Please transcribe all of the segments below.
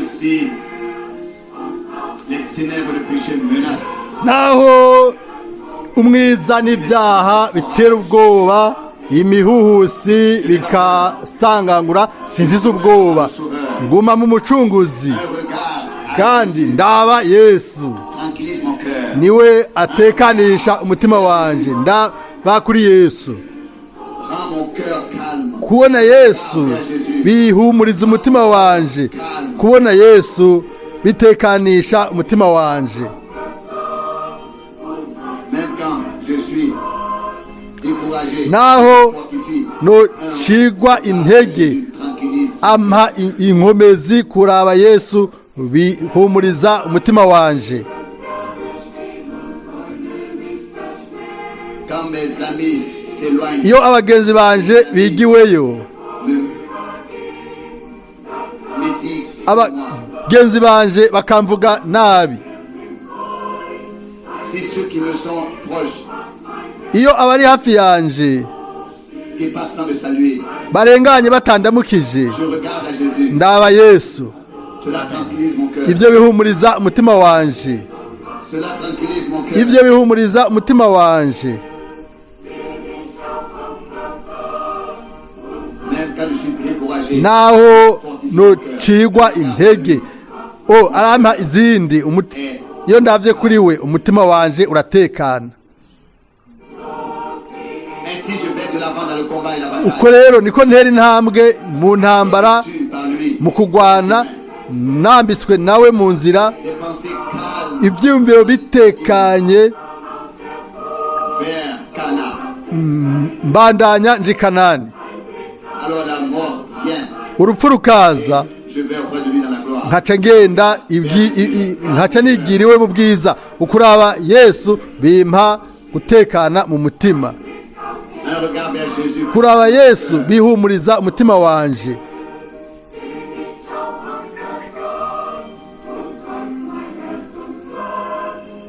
Même si les ténèbres de péché menacent, Naho umwiza n'ibyaha bitera ubwoba, imihuhusi bikasangangura, simfise ubwoba, nguma mu Mucunguzi. Un regard Kandi ndaba Yesu. tranquillise mon cœur. Niwe atekanisha umutima wanje. Ndaba kuri Yesu. Rend mon cœur calme. Kubona Yesu bihumuriza umutima wanje. Kubona Yesu bitekanisha umutima wanje. Même quand je suis découragé, Naho fortifie. nocigwa intege, Tranquillise. ampa inkomezi. Kuraba Yesu bihumuriza umutima wanje. Quand mes amis s'éloignent, Iyo abagenzi banje bigiweyo, me médisent de moi. Abagenzi banje bakamvuga nabi, Si ceux qui me sont proches iyo abari hafi yanje dépassent sans me saluer, barenganye batandamukije, je regarde à Jésus. Ndaba Yesu. Cela tranquillise mon cœur. Ibyo bihumuriza umutima wanje. Cela tranquillise mon cœur. Ibyo bihumuriza umutima wanje. Même quand je suis découragé, Naho nocigwa intege, o arampa izindi iyo ndavye kuri we, umutima wanje uratekana. Ainsi je vais de l'avant dans le combat et la bataille. Uko rero niko ntera intambwe mu ntambara, Tu par lui. mu kugwana, nambitswe nawe mu nzira. Des pensées calmes Ibyiyumviro bitekanye, vers Canaan. Mbandanya nji Kanani. Alors la mort vient. Urupfu rukaza, Je vais auprès de lui dans la gloire. nkaca ngenda nkaca nigira iwe mu bwiza. Ukuraba Yesu bimpa gutekana mu mutima. Un regard vers Jésus. Kuraba Yesu bihumuriza umutima wanje.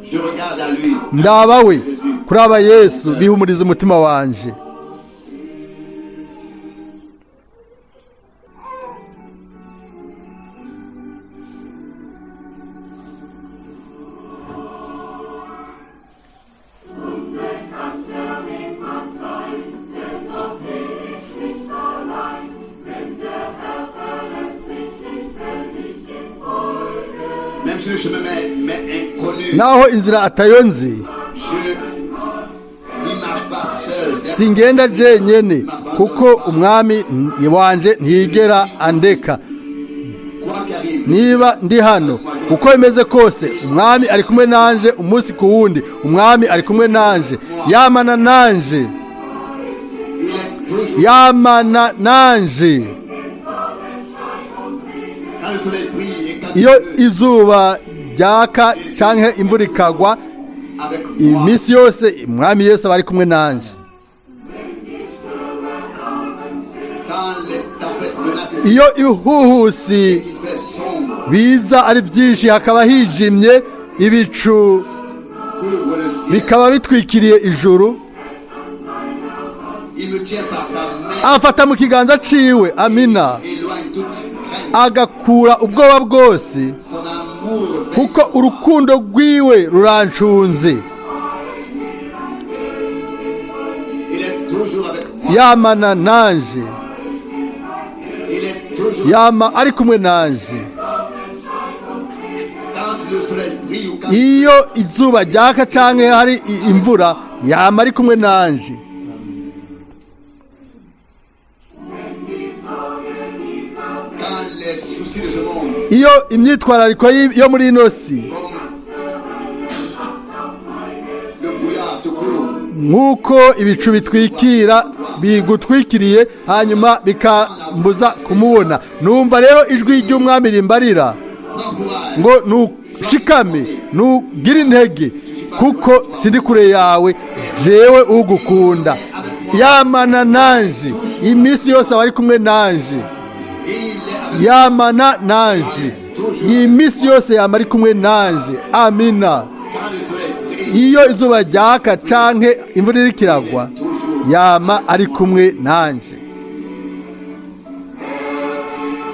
Je regarde à lui. Ndaba we. Kuraba Yesu bihumuriza umutima wanje. Même si le chemin m'est inconnu, Naho inzira atayo nzi, je n'y marche pas seul. Singenda jenyene, kuko Umwami wanje ntiyigera andeka. Quoi qu'arrive, Niba ndi hano, uko bimeze kose, Umwami ari kumwe nanje umunsi ku wundi. Umwami ari kumwe nanje, yamana nanje. Il est toujours. Yamana nanje. Quand le soleil brille et quand Iyo il pleut, izuba ryaka canke imvura ikagwa, avec moi, iminsi yose Umwami Yesu aba ari kumwe nanje. Quand les tempêtes menacent et Iyo ibihuhusi il fait sombre, biza ari byinshi, hakaba hijimye, ibicu couvre le ciel, bikaba bitwikiriye ijuru, il me tient par sa main, amfata mu kiganza ciwe, amina, éloigne toute crainte. Agakura ubwoba bwose, Son amour veille. kuko urukundo rwiwe rurancunze. Il est toujours avec moi. Yamana nanje. Il est toujours. Yama ari kumwe nanje. Quand le soleil brille ou quand Iyo izuba ryaka canke hari imvura, yama ari kumwe nanje. Quand les soucis de ce monde, Iyo imyitwarariko yo muri ino si, comme le brouillard te couvre, nk'uko ibicu bitwikira, bigutwikiriye, hanyuma bikambuza kumubona, numva rero ijwi ry'Umwami rimbarira prends courage. ngo: "Nushikame, nugire intege, kuko sindi kure yawe, jewe ugukunda." Yamana nanje iminsi yose, aba ari kumwe nanje. Il est avec Yamana nanje iyi minsi yose, yama ari kumwe nanje, amina. Quand le soleil brille, Iyo izuba ryaka canke imvura iriko iragwa, yama ari kumwe nanje.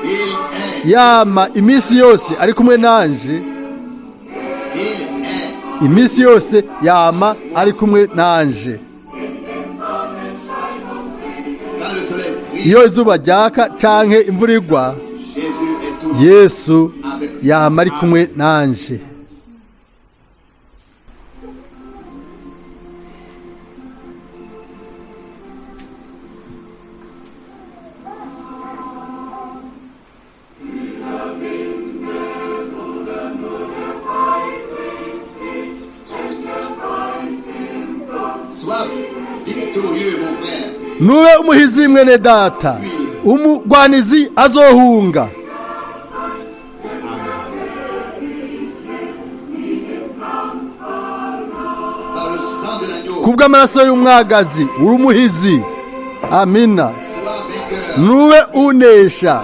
il est Yama iminsi yose ari kumwe nanje. Il est Iminsi yose yama ari kumwe nanje. Quand le soleil brille, Iyo izuba ryaka canke imvura igwa, Jésus est toujours Yesu yama ari kumwe nanje. Sois victorieux, mon frère. Nube umuhizi, mwene data. Umugwanizi azohunga. Par le sang de l'agneau, Kubw'amaraso y'umwagazi uri umuhizi. Amina. sois vainqueur. Nube unesha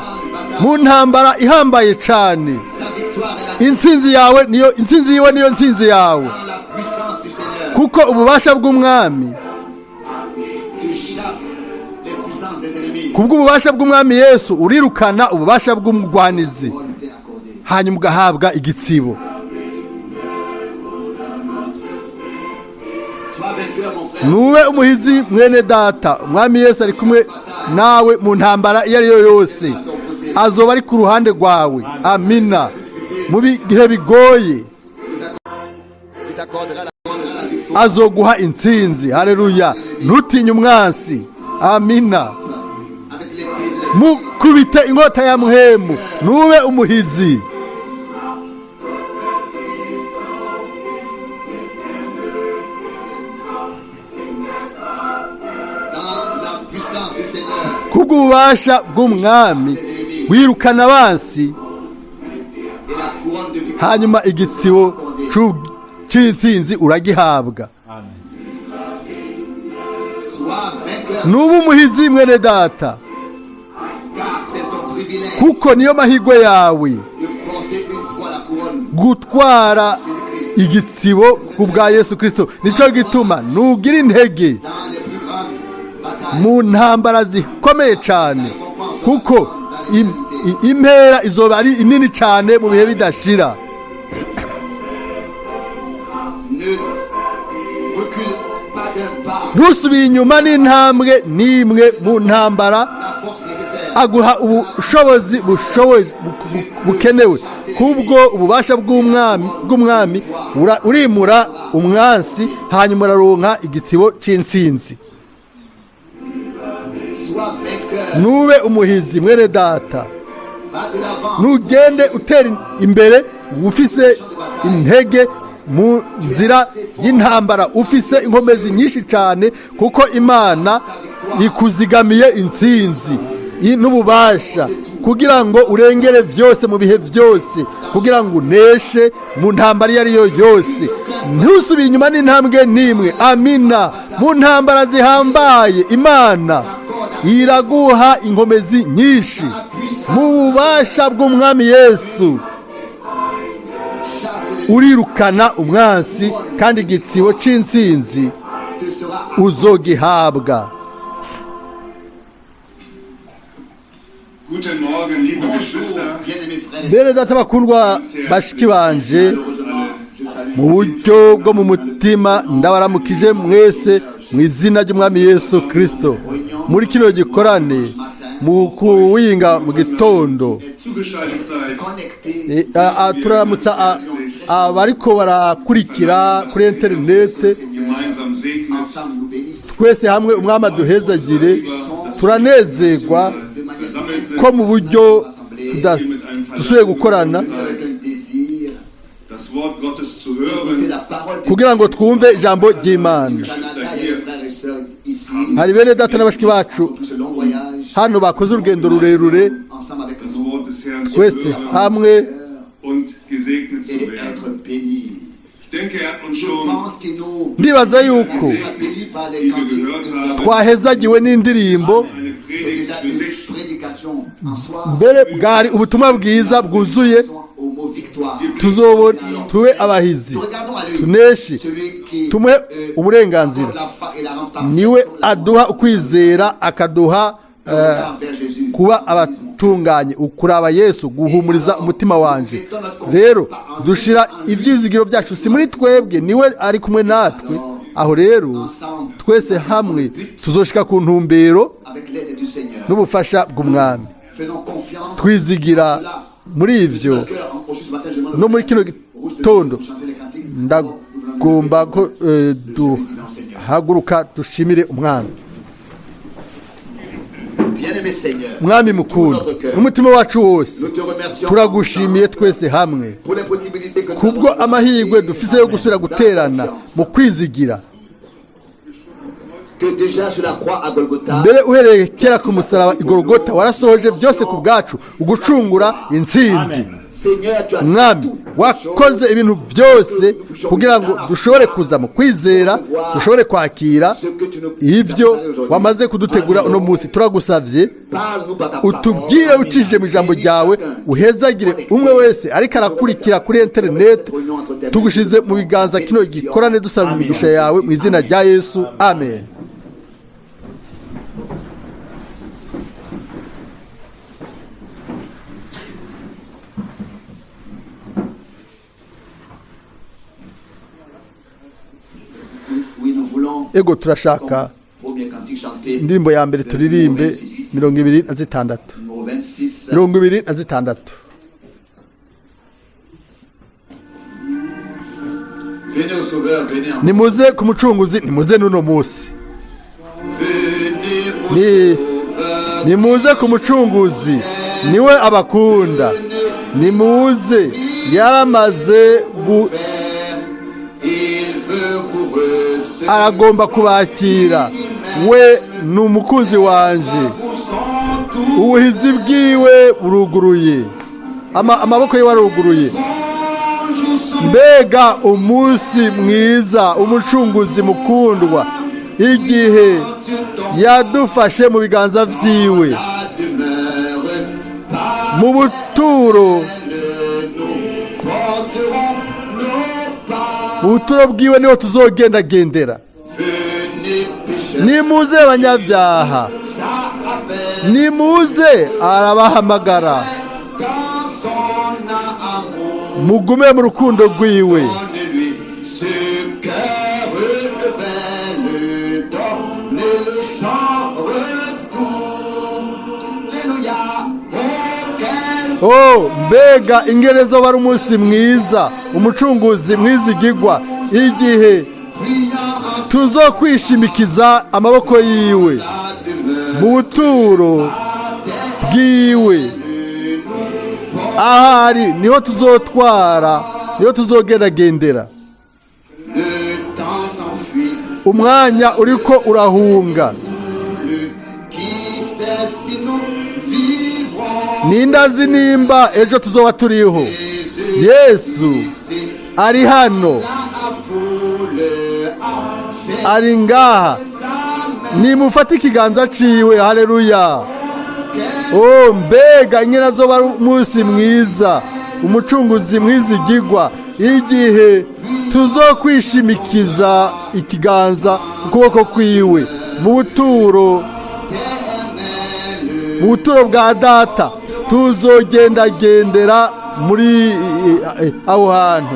mu ntambara ihambaye cane. Sa victoire est la, Intsinzi yawe niyo intsinzi yiwe, niyo ntsinzi yawe. dans la puissance du Seigneur. Kuko ububasha bw'umwami, Tu chasses les puissances des ennemis. Kubw'ububasha bw'umwami Yesu urirukana ububasha bw'umugwanizi. Bonne t'est accordée. Hanyuma ugahabwa igitsibo. Sois vainqueur, mon frère. Nube umuhizi, mwene data. Umwami Yesu ari kumwe nawe mu ntambara iyo ari yo yose, azoba ari ku ruhande rwawe. Amina. Mu bihe bigoye, Il t'accordera la victoire. azoguha intsinzi. Hareruya. Ntutinye umwansi. Amina. Avec l'épée de l'esprit. Mukubite inkota ya muhemu. Nube umuhizi. Dans la puissance du Seigneur Kubw'ububasha bw'umwami wirukana abansi. Et la couronne de victoire. Hanyuma igitsibo c'intsinzi uragihabwa. Sois vainqueur, Nuba umuhizi, mwene data, car c'est ton privilège kuko niyo mahirwe yawe de porter une fois la couronne. gutwara igitsibo ku bwa Yesu Kirisito. Nicyo gituma nugira intege Dans les plus grandes batailles. mu ntambara zikomeye cyane, kuko impera izoba ari inini cyane mu bihe bidashira. Ne recule pas d'un pas. Ntusubire inyuma n'intambwe n'imwe mu ntambara. La force nécessaire. Aguha ubushobozi bukenewe kubwo ububasha bw'umwami urimura umwansi, hanyuma uraronka igitsibo c'intsinzi. Sois vainqueur. Nube umuhizi, mwene data. Va de l'avant. Nugende utera imbere ufise intege mu nzira y'intambara, ufise inkomezi nyinshi cyane, kuko Imana ikuzigamiye intsinzi n'ububasha kugira ngo urengere byose mu bihe byose, kugira ngo uneshe mu ntambara iyo ari yo yose. Ntusubire inyuma n'intambwe n'imwe. Amina. Mu ntambara zihambaye, Imana iraguha inkomezi nyinshi mu bubasha bw'umwami Yesu. Chasse les Urirukana umwansi kandi igitsibo c'intsinzi te sera uzogihabwa. Guten Morgen, liebe Bonjour, Geschwister. bien-aimés frères et Bene data bakundwa, bashiki banje, malheureusement, je salue mu buryo bwo mu mutima ndabaramukije mwese mu izina ry'umwami Yesu Kirisito muri kino gikorane mu kuwinga mu gitondo. Zugeschaltet seid. Connectés. Turaramutsa abariko barakurikira kuri interinete. Gemeinsam segnet. Ensemble, nous bénissons Twese hamwe umwami aduhezagire. Turanezerwa de manière Versammelt sind. ko mu buryo dusubiye gukorana avec un désir Das Wort Gottes zu d'écouter hören. la parole de kugira ngo twumve ijambo ry'Imana. Canada. Il y a des frères et sœurs ici. Hari bene data na bashiki bacu Pour ce long voyage, hano bakoze urugendo rurerure. ensemble avec Das nous Wort des Herrn zu Twese hören hamwe und gesegnet zu et werden. être bénis. Ich denke, er hat uns Je schon, pense qu'il nous Ndibaza yuko soit bénis par les die wir cantiques. gehört haben, twahezagiwe n'indirimbo. eine C'est Predigt déjà für une sich. prédication en soi. Mbere bwari ubutumwa bwiza bwuzuye. Au mot victoire. Tuzobona tube abahizi, Nous regardons à lui, tuneshe. celui qui Tumuhe uburenganzira. accorde la foi et la rend parfaite Niwe dans la aduha ukwizera, akaduha Regarde vers Jésus. kuba ahatunganye. Ukuraba Yesu guhumuriza umutima wanje. Rero dushira ibyizigiro byacu si muri twebwe, niwe ari kumwe natwe. Aho rero twese hamwe tuzoshika ku ntumbero Avec l'aide du Seigneur. n'ubufasha bw'umwami. Faisons confiance. Twizigira muri ivyo. Cœur, aussi ce matin, je demande No muri kino gitondo chanter les cantiques. Ndagomba ko duhaguruka dushimire umwami. Bien-aimé Seigneur, Mwami mukunda, n'umutima wacu wose nous te remercions turagushimiye twese hamwe pour les possibilités que nous kubwo avons amahirwe dufise yo gusubira guterana mu kwizigira. Que déjà sur la croix à Golgotha, Mbere uhereye kera ku musaraba igorogota warasohoje byose ku bwacu, ugucungura, intsinzi. Seigneur, tu as Mwami, tout wakoze ibintu byose kugira ngo dushobore kuza mu kwizera, dushobore kwakira ce que tu nous ibyo wamaze kudutegura uno munsi. Turagusabye Parle-nous par ta parole. utubwire ucishije mu ijambo ryawe, uhezagire umwe wese ariko arakurikira kuri interineti. Tugushize mu biganza kino gikorane, dusaba imigisha yawe mu izina rya Yesu, amen. Oui, nous voulons, Ego, turashaka comme premier cantique chanté, indirimbo ya mbere turirimbe 26. Numéro 26. 26. Venez au Sauveur, venez en Nimuze ku mucunguzi, nimuze n'uno munsi. Venez au Sauveur. Nimuze ku mucunguzi, niwe abakunda. Nimuze, yaramaze Il veut vous recevoir. Aragomba kubakira. We ni umukunzi wanje. Ubuhizi bwiwe buruguruye. Amaboko yiwe aruguruye. Mbega umunsi mwiza, umucunguzi mukundwa, igihe yadufashe mu biganza vyiwe La demeure par mu buturo nous porterons nos pas. Mu buturo bwiwe niho tuzogendagendera. Venez pécheurs, Nimuze abanyabyaha, ça appelle nimuze, arabahamagara. Dans son amour. Mugume mu rukundo rwiwe. Donne-lui ce cœur rebelle, donne-le sans retour. Alléluia, oh quel Oh, mbega ingerezo wari umunsi mwiza, umucunguzi mwizigigwa, igihe brillant en tuzokwishimikiza amaboko yiwe la demeure mu buturo bwiwe. Ahari niho tuzotwara, niho tuzogendagendera. Le temps s'enfuit, Umwanya uriko urahunga. Le qui sait si nous vivrons. Nindazi nimba ejo tuzoba turiho. Jésus Yesu ici, ari hano, la foule a c'est ari ngaha. sa main. Nimufate ikiganza ciwe. Haleluya! Oh, mbega inkera zoba ari umunsi mwiza, umucunguzi mwizigigwa, igihe tuzokwishimikiza ikiganza, ukuboko kwiwe mu buturo, mu buturo bwa data. Tuzogendagendera muri aho hantu.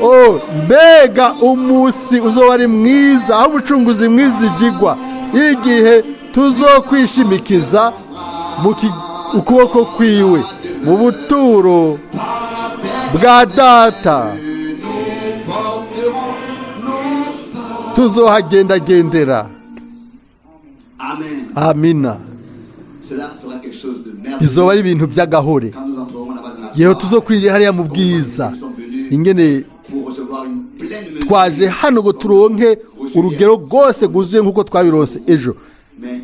Oh, mbega umunsi uzoba ari mwiza, aho umucunguzi mwizigigwa, igihe tuzokwishimikiza mu ukuboko kwiwe mu buturo bwa data, tuzohagendagendera. Amen. Amina. Cela sera quelque chose de merveilleux Bizoba ari ibintu by'agahore quand nous entrerons là-bas dans la igihe gloire tuzokwinjira hariya mu bwiza. Ingene pour recevoir une pleine mesure. Twaje hano ngo turonke urugero rwose rwuzuye nk'uko twabironse ejo. Mais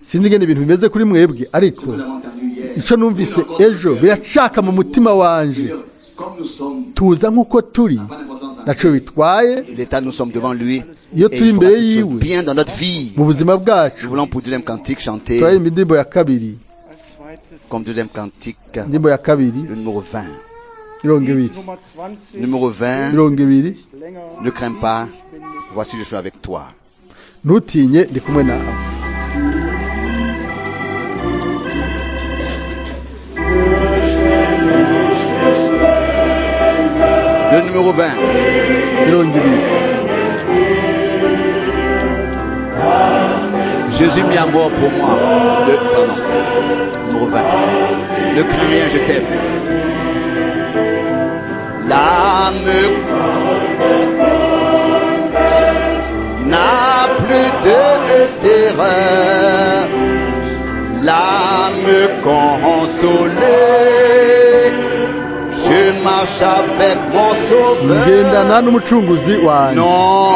Sinzi ingene ibintu bimeze kuri mwebwe, ariko nous avons entendu hier, icyo numvise ejo biracaka mu mutima wanje. Comme nous sommes, Tuza nk'uko turi, pas d'importance. naco bitwaye. L'état, nous sommes devant lui. Iyo Et turi il fera imbere quelque chose yiwe bien dans notre vie. mu buzima bwacu. Nous voulons pour deuxième cantique chanter Turaririmba indirimbo ya kabiri. comme deuxième cantique Indirimbo ya kabiri, le numéro 20. 20. Nummer 20. Numéro 20, 20. Länger. Ne crains pas, voici je suis avec toi. Ntutinye, ndi kumwe nawe. Numéro 20. 20. Jésus mis à mort pour moi. Pardon. Numéro 20. Ne crains rien, je t'aime. L'âme n'a plus de terreur. L'âme consolée. Je marche avec mon sauveur. Ngendana n'umucunguzi wanjye. Non,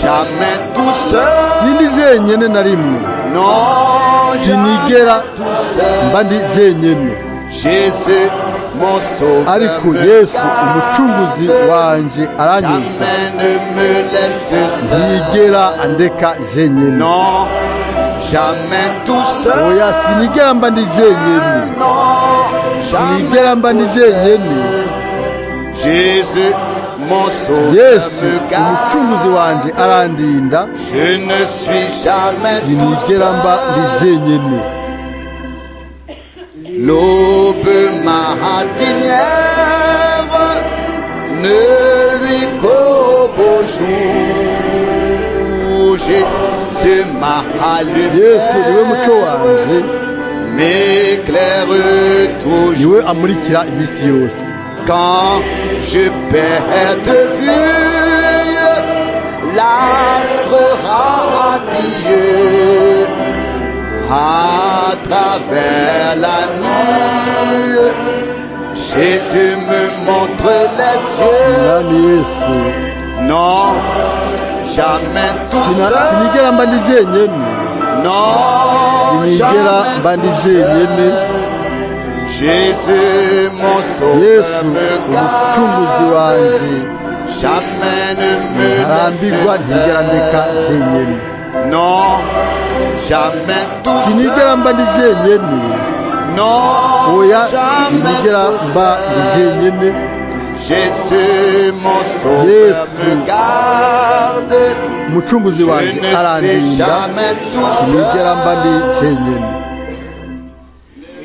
jamais tout seul. Sindi jenyene na rimwe. Non, Sinigera jamais tout seul. mba ndi jenyene. Jésus, mon sauveur, Ariko me Yesu garde. umucunguzi wanje aranyuza. Jamais ne me laisse seul. Ntiyigera andeka jenyene. Non, jamais tout seul. Oya, sinigera mba ndi jenyene. Non, Sinigera jamais mba ndi tout jenyene. seul. Jésus, mon sauveur, Yesu me umucunguzi wanje garde. arandinda. Je ne suis jamais tout Sinigera mba ndi seul. jenyene. L'aube matinière ne lui qu'au beau jour. Jésus ma Yesu niwe muco lumière wanje, m'éclaire toujours. niwe amurikira iminsi yose. Quand je perds de vue l'astre radieux à travers la nuit, Jésus me montre les cieux. Mwami Yesu, Non, jamais tout sinigera seul. mba ndi jenyene. Non, Sinigera jamais mba ndi tout jenyene. seul. Jésus, mon sauveur, Yesu me umucunguzi garde. wanje Jamais ne me ntarambirwa, laisse ntigera ndeka seul. jenyene. Non, jamais tout Sinigera mba ndi seul. jenyene. Non, Oya, jamais sinigera tout mba ndi seul. jenyene. Jésus, mon sauveur, Yesu me garde. umucunguzi Je wanje ne suis arandinda, jamais tout sinigera mba ndi seul. jenyene.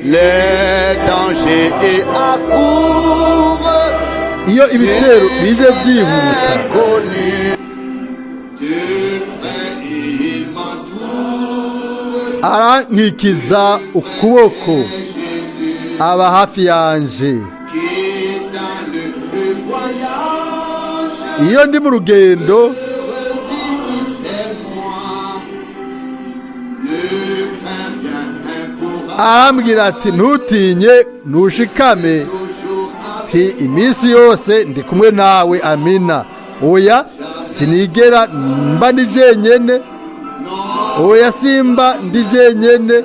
Les dangers et accourent. Iyo ibitero bije byihuta, Inconnu. De près il m'entoure. arankikiza ukuboko, aba hafi yanje. Qui dans le voyage Iyo ndi mu rugendo, dit c'est moi. Ne crains rien, un courage arambwira ati ntutinye, ntushikame, toujours avec ati iminsi yose ndi kumwe nawe. Amina. Oya, sinigera mba ndi jenyene. Oya, simba ndi jenyene.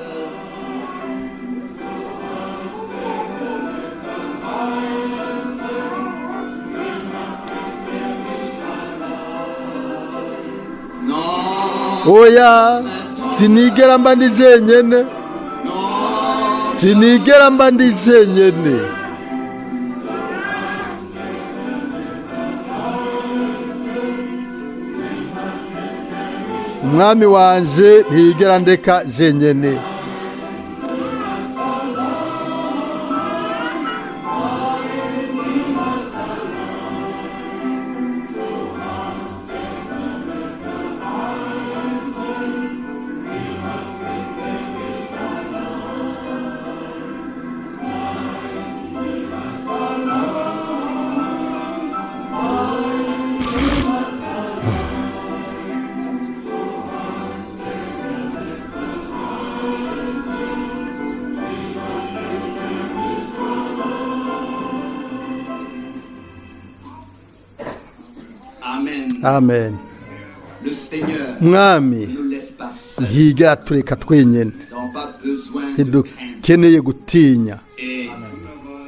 Non, Oya, sinigera mba ndi jenyene. Sinigera mba ndi jenyene. Umwami wanje ntiyigera ndeka jenyene. Amen. Amen. Le Seigneur Mwami ne nous laisse pas seuls. ntiyigera tureka twenyene. Nous n'avons pas besoin de craindre. Ntidukeneye gutinya. Et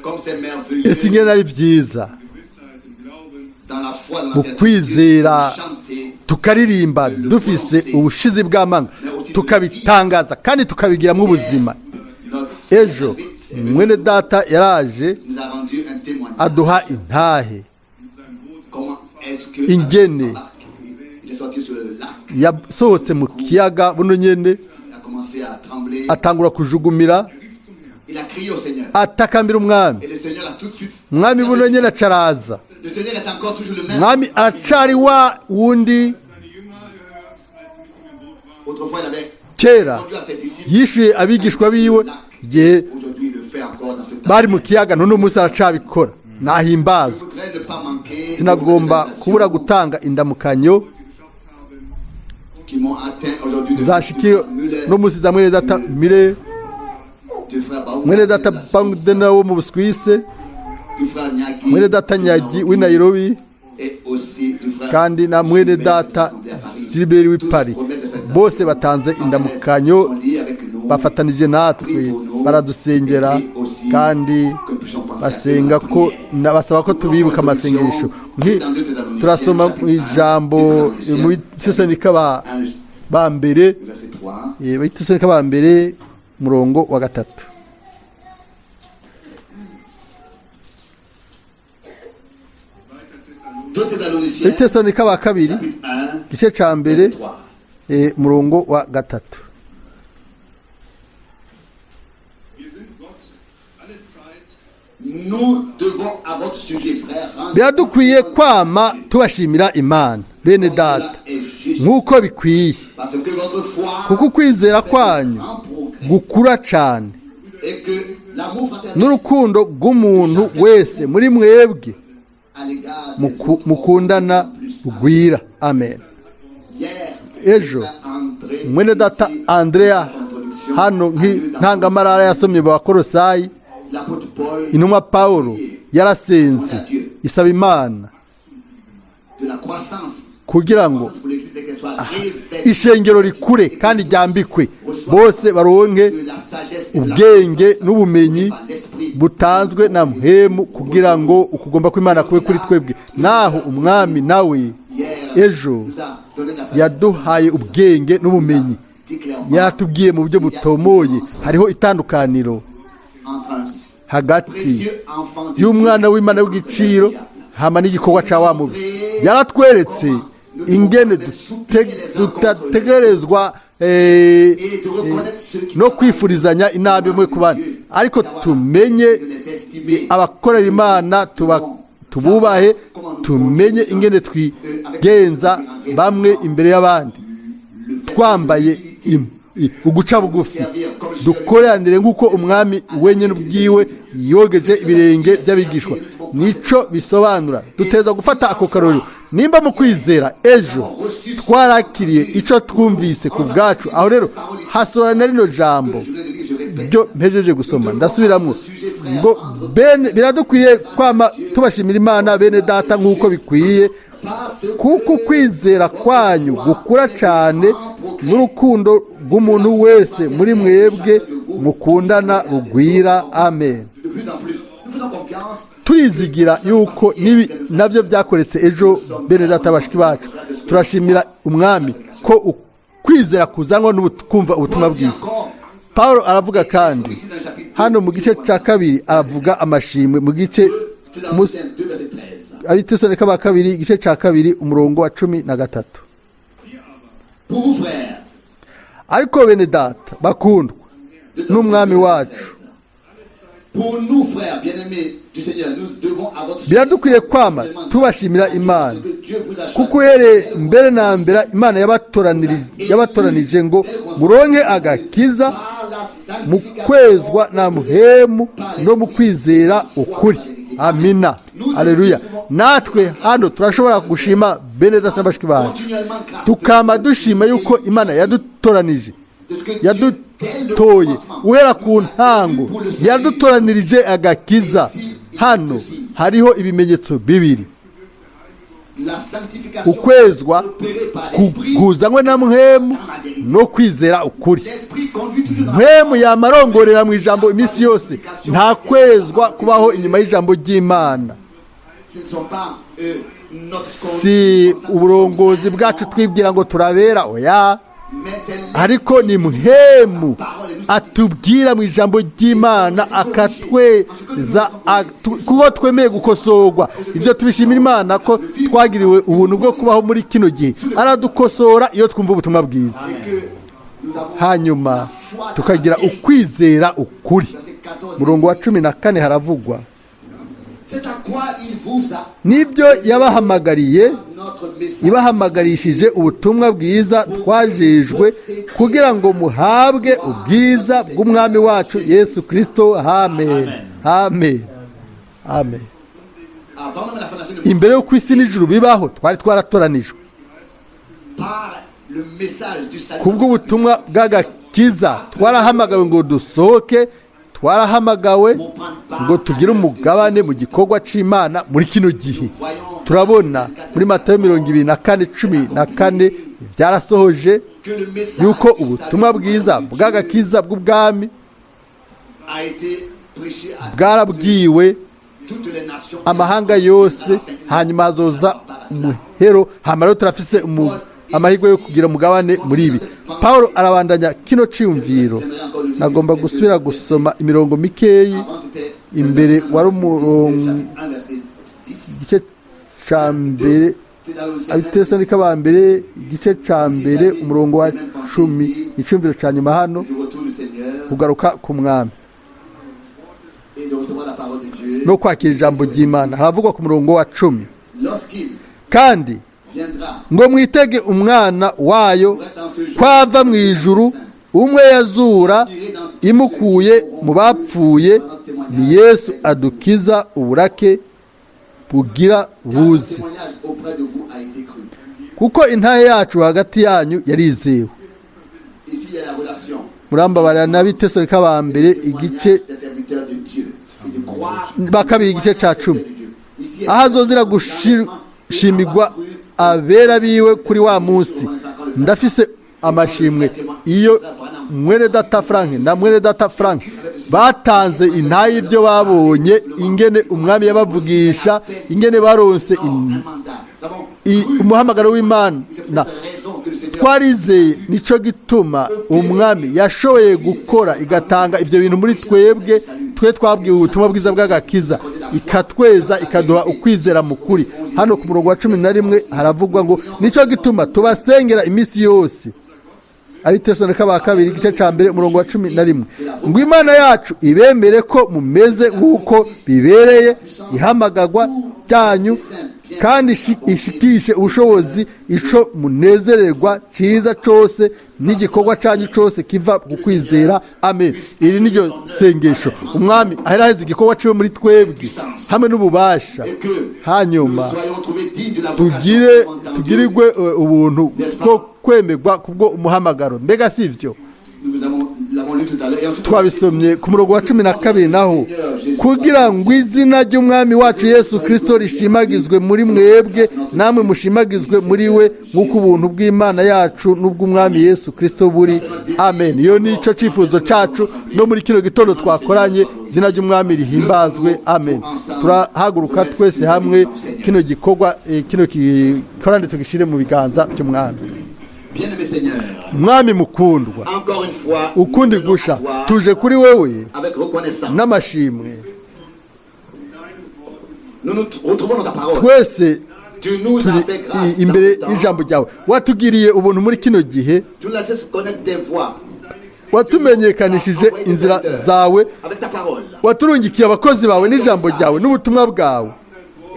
comme c'est merveilleux, Ese ingene ari byiza Gewissheit im Glauben, dans la foi, dans la mu certitude, kwizera, de chanter tukaririmba dufise ubushizi bw'amanga, tukabitangaza kandi tukabigiramo ubuzima. Notre Ejo frère David est venu mwene data yaraje nous a rendu un témoignage. aduha intahe. Comment est-ce que Ingene. il est sorti sur le lac, Yasohotse mu kiyaga buno nyene, il a commencé à trembler, atangura kujugumira, il a crié au Seigneur. atakambira umwami. Et le Seigneur a tout de suite Umwami buno nyene acaraza, Le Seigneur est encore toujours le même. Mwami aracari wa wundi. Seine Jünger erhört, als sie mit ihm im Boot waren. Autrefois, il avait Kera répondu à ses disciples. yishuye abigishwa biwe igihe Aujourd'hui, il le fait encore dans ce temps. bari mu kiyaga, none umunsi aracabikora. Je Nahimbazwa. voudrais ne pas manquer Sinagomba de kubura gutanga indamukanyo qui m'ont atteint aujourd'hui de zashikiye Müller, no munsi za mwene data Mire, du frère Baum, mwene data de la Suisse, Bangdena wo mu Busuwisi, du frère Nyagi, mwene data de Nyagi Nairobi, w'i Nairobi, et aussi du frère kandi na mwene Gilbert de data l'Assemblée à Paris. Gilbert w'i Tous Paris. remettent des salutations. Bose batanze indamukanyo, Sont liés avec nous, bafatanije natwe, baradusengera kandi basenga ko basaba ko tubibuka amasengesho. Turasoma mu ijambo mu Bitesalonike ba mbere, verset 3. Bitesalonike ba mbere, murongo wa 3. 2 Thessaloniciens, Bitesalonike ba kabiri, chapitre 1, igice ca mbere, verset 3. Murongo wa 3. Wir sind Gott alle Zeit Nous devons à votre sujet, frères, rendre Biradukwiye kwama tubashimira Imana, bene comme data, cela est juste, nk'uko bikwiye, parce que votre foi kuko ukwizera fait de kwanyu grands progrès gukura cane, et que l'amour fraternel n'urukundo rw'umuntu wese muri mwebwe à l'égard des autres mukundana plus. rugwira. Amen. Hier, Ejo, frère André, mwene data ici, Andrea introduction, hano a lu dans nk'intangamarara yasomye mu Bakorosayi. l'apôtre Paul Intumwa Pawulo yarasenze isaba Imana de la croissance kugira ngo pour l'église et qu'elle soit révélée ishengero rikure kandi ryambikwe, bose baronke de la sagesse et de la ubwenge connaissance n'ubumenyi par l'esprit butanzwe na mpemu, kugira ngo ukugomba kw'Imana kube kuri twebwe. Naho umwami nawe Hier, ejo nous a donné la sagesse. yaduhaye ubwenge n'ubumenyi, Dit clairement yaratubwiye mu buryo butomoye hariho itandukaniro entre un hagati précieux enfant de y'umwana Dieu w'Imana w'igiciro hama n'igikorwa ca wa mubi. Yaratweretse ingene tudategerezwa et de reconnaître ceux qui no kwifurizanya inabi umwe ku bandi, ariko tumenye de les estimer abakorera Imana, tububahe, tumenye ingene twigenza bamwe imbere y'abandi, le fait twambaye uguca bugufi, dukoranire nk'uko umwami wenyine ubwiwe yogeje ibirenge by'abigishwa. Nico bisobanura. Duteza gufata ako karorero. Nimba mu kwizera ejo twarakiriye ico twumvise ku bwacu, aho rero hasorana na rino jambo je voulais le lire, je répète byo mpejeje gusoma, ndasubiramwo ngo bene biradukwiye kwama tubashimira Imana, bene data, nk'uko bikwiye, parce kuko ukwizera kwanyu gukura cyane n'urukundo rw'umuntu wese muri mwebwe mukundana rugwira. Amen. de plus en plus nous faisons confiance Turizigira yuko n'ibi nabyo byakoretse ejo, bene data, bashiki bacu. Turashimira umwami ko ukwizera kuzanwa kumva ubutumwa bwiza. Paul aravuga kandi ici dans le chapitre hano mu gice cya kabiri, aravuga amashimwe mu gice Thessaloniciens 2 verset 13. Abitesalonike ba kabiri, igice cya kabiri, umurongo wa 13. Pour vous, frères, Ariko bene data bakundwa n'umwami wacu, pour nous, frères bien-aimés du Seigneur, nous devons à votre biradukwiriye kwama tubashimira Imana, ce que Dieu vous a choisi kuko uhereye mbere na mbere Imana yabatoranije ngo muronke agakiza par la mu sanctification kwezwa na muhemu no mu kwizera ukuri. Amina, aleluya. Natwe hano turashobora gushima bene data na bashiki bacu, continuellement grâce tukama dushima yuko Imana yadutoranije, de ce que Dieu, dès le yadutoye commencement, uhera ku ntango, yadutoranirije agakiza. Hano hariho ibimenyetso bibiri: la sanctification ukwezwa opérée par l'esprit, kuzanywe na mpwemu no kwizera ukuri. l'esprit conduit toujours dans Mpwemu yamarongorera mu ijambo iminsi yose. Nta kwezwa kubaho inyuma y'ijambo ry'Imana. Ce ne sont pas notre Si conduite, uburongozi bwacu twibwira ngo turabera, oya, mais c'est ariko ni mpwemu atubwira mu ijambo ry'Imana akatweza, kuko twemeye gukosorwa. Ibyo tubishimira Imana ko twagiriwe ubuntu bwo kubaho muri kino gihe. Aradukosora iyo twumva ubutumwa bwiza, que nous avons hanyuma tukagira ukwizera ukuri. verset 14. Murongo wa 14 haravugwa: C'est à quoi il vous a Nibyo yabahamagariye notre message ibahamagarishije ubutumwa bwiza twajejwe kugira ngo muhabwe ubwiza bw'umwami wacu Yesu Kristo. Amen, amen, amen. Avant même la fondation du monde, Imbere y'uko isi n'ijuru bibaho twari twaratoranijwe par le message du salut. Kubw'ubutumwa bw'agakiza twarahamagawe ngo dusohoke, twarahamagawe ngo tugire umugabane mu gikorwa c'Imana muri kino gihe. Turabona muri Matayo 24:14 byarasohoje Que le message yuko du ubutumwa salut bwiza du Dieu bw'agakiza bw'ubwami a été prêché à bwarabwiwe toutes les nations. Amahanga yose, hanyuma hazoza umuhero. Hanyuma rero turafise amahirwe yo kugira umugabane muri ibi. Paul arabandanya kino ciyumviro. Nagomba gusubira gusoma imirongo mikeyi. Avant, c'était Imbere wari umurongo 1 verset 10. igice ca mbere, Abitesalonike ba mbere igice ca mbere umurongo wa 10, iciyumviro ca nyuma hano, Du retour du Seigneur kugaruka ku mwami et de recevoir la parole de Dieu. No kwakira ijambo ry'Imana. Haravugwa ku murongo wa 10: Lorsqu'il Kandi viendra, ngo mwitege umwana wayo kwava mu ijuru, umwe yazura imukuye mu bapfuye, ni Yesu adukiza uburake bugira car le buze. Témoignage auprès de vous a été cru. Kuko intahe yacu hagati yanyu yarizewe. Ici, il y a la relation. Murambabarira, n'Abitesalonike ba mbere igice Des serviteurs de Dieu et de croire ba kabiri igice ca 10: Ici, aho azozira gushimigwa abera biwe kuri wa munsi. Ndafise amashimwe iyo mwene data Frank na mwene data Frank batanze intayi y'ibyo babonye, ingene umwami yabavugisha, ingene baronse un mandat. Nous avons umuhamagaro w'Imana. C'est pour cette raison que le Seigneur Twarizeye, nico gituma umwami yashoboye gukora igatanga ibyo bintu muri twebwe. Twe twabwiwe ubutumwa bwiza bw'agakiza, ikatweza, ikaduha ukwizera mu kuri. Hano ku murongo wa 11 haravugwa ngo nicyo gituma tubasengera iminsi yose. Abitesalonike ba kabiri igice cya mbere umurongo wa 11: ngo Imana yacu ibemere ko mumeze nk'uko bibereye ihamagagwa ryanyu, kandi ishikishe ubushobozi ico munezererwa cyiza cose n'igikorwa cyanyu cose kiva ku kwizera. Amen. Iri niryo sengesho. Umwami aheraheza igikorwa ciwe muri twebwe hamwe n'ububasha, et que hanyuma nous soyons trouvés dignes de la vocation tugire dans Dieu. tugirirwe ubuntu bwo kwemerwa kubwo umuhamagaro. Mbega si ibyo? Nous l'avons lu tout à l'heure. Et ensuite, Twabisomye ku murongo wa 12 naho: kugira ngo izina ry'umwami wacu Yesu Kirisito rishimagizwe muri mwebwe, namwe mushimagizwe muri we, nk'uko ubuntu bw'Imana yacu n'ubw'umwami Yesu Kirisito buri. Amen. Iyo ni cyo cyifuzo cyacu no muri kino gitondo twakoranye. Izina ry'umwami rihimbazwe. Amen. Turahaguruka twese hamwe, kino gikorwa kino gikorane tugishyire mu biganza by'umwami. Bien-aimé Seigneur, Mwami mukundwa, encore une fois, nous ukundi venons à gusha toi tuje kuri wewe avec reconnaissance. n'amashimwe. Nous nous retrouvons dans ta parole. Twese Tu nous as turi fait grâce imbere dans ce temps. y'ijambo ryawe. Watugiriye ubuntu muri kino gihe. Tu nous as laissé connaître des voies Watumenyekanishije inzira zawe. Avec ta parole. Waturungikiye abakozi bawe n'ijambo ryawe n'ubutumwa bwawe.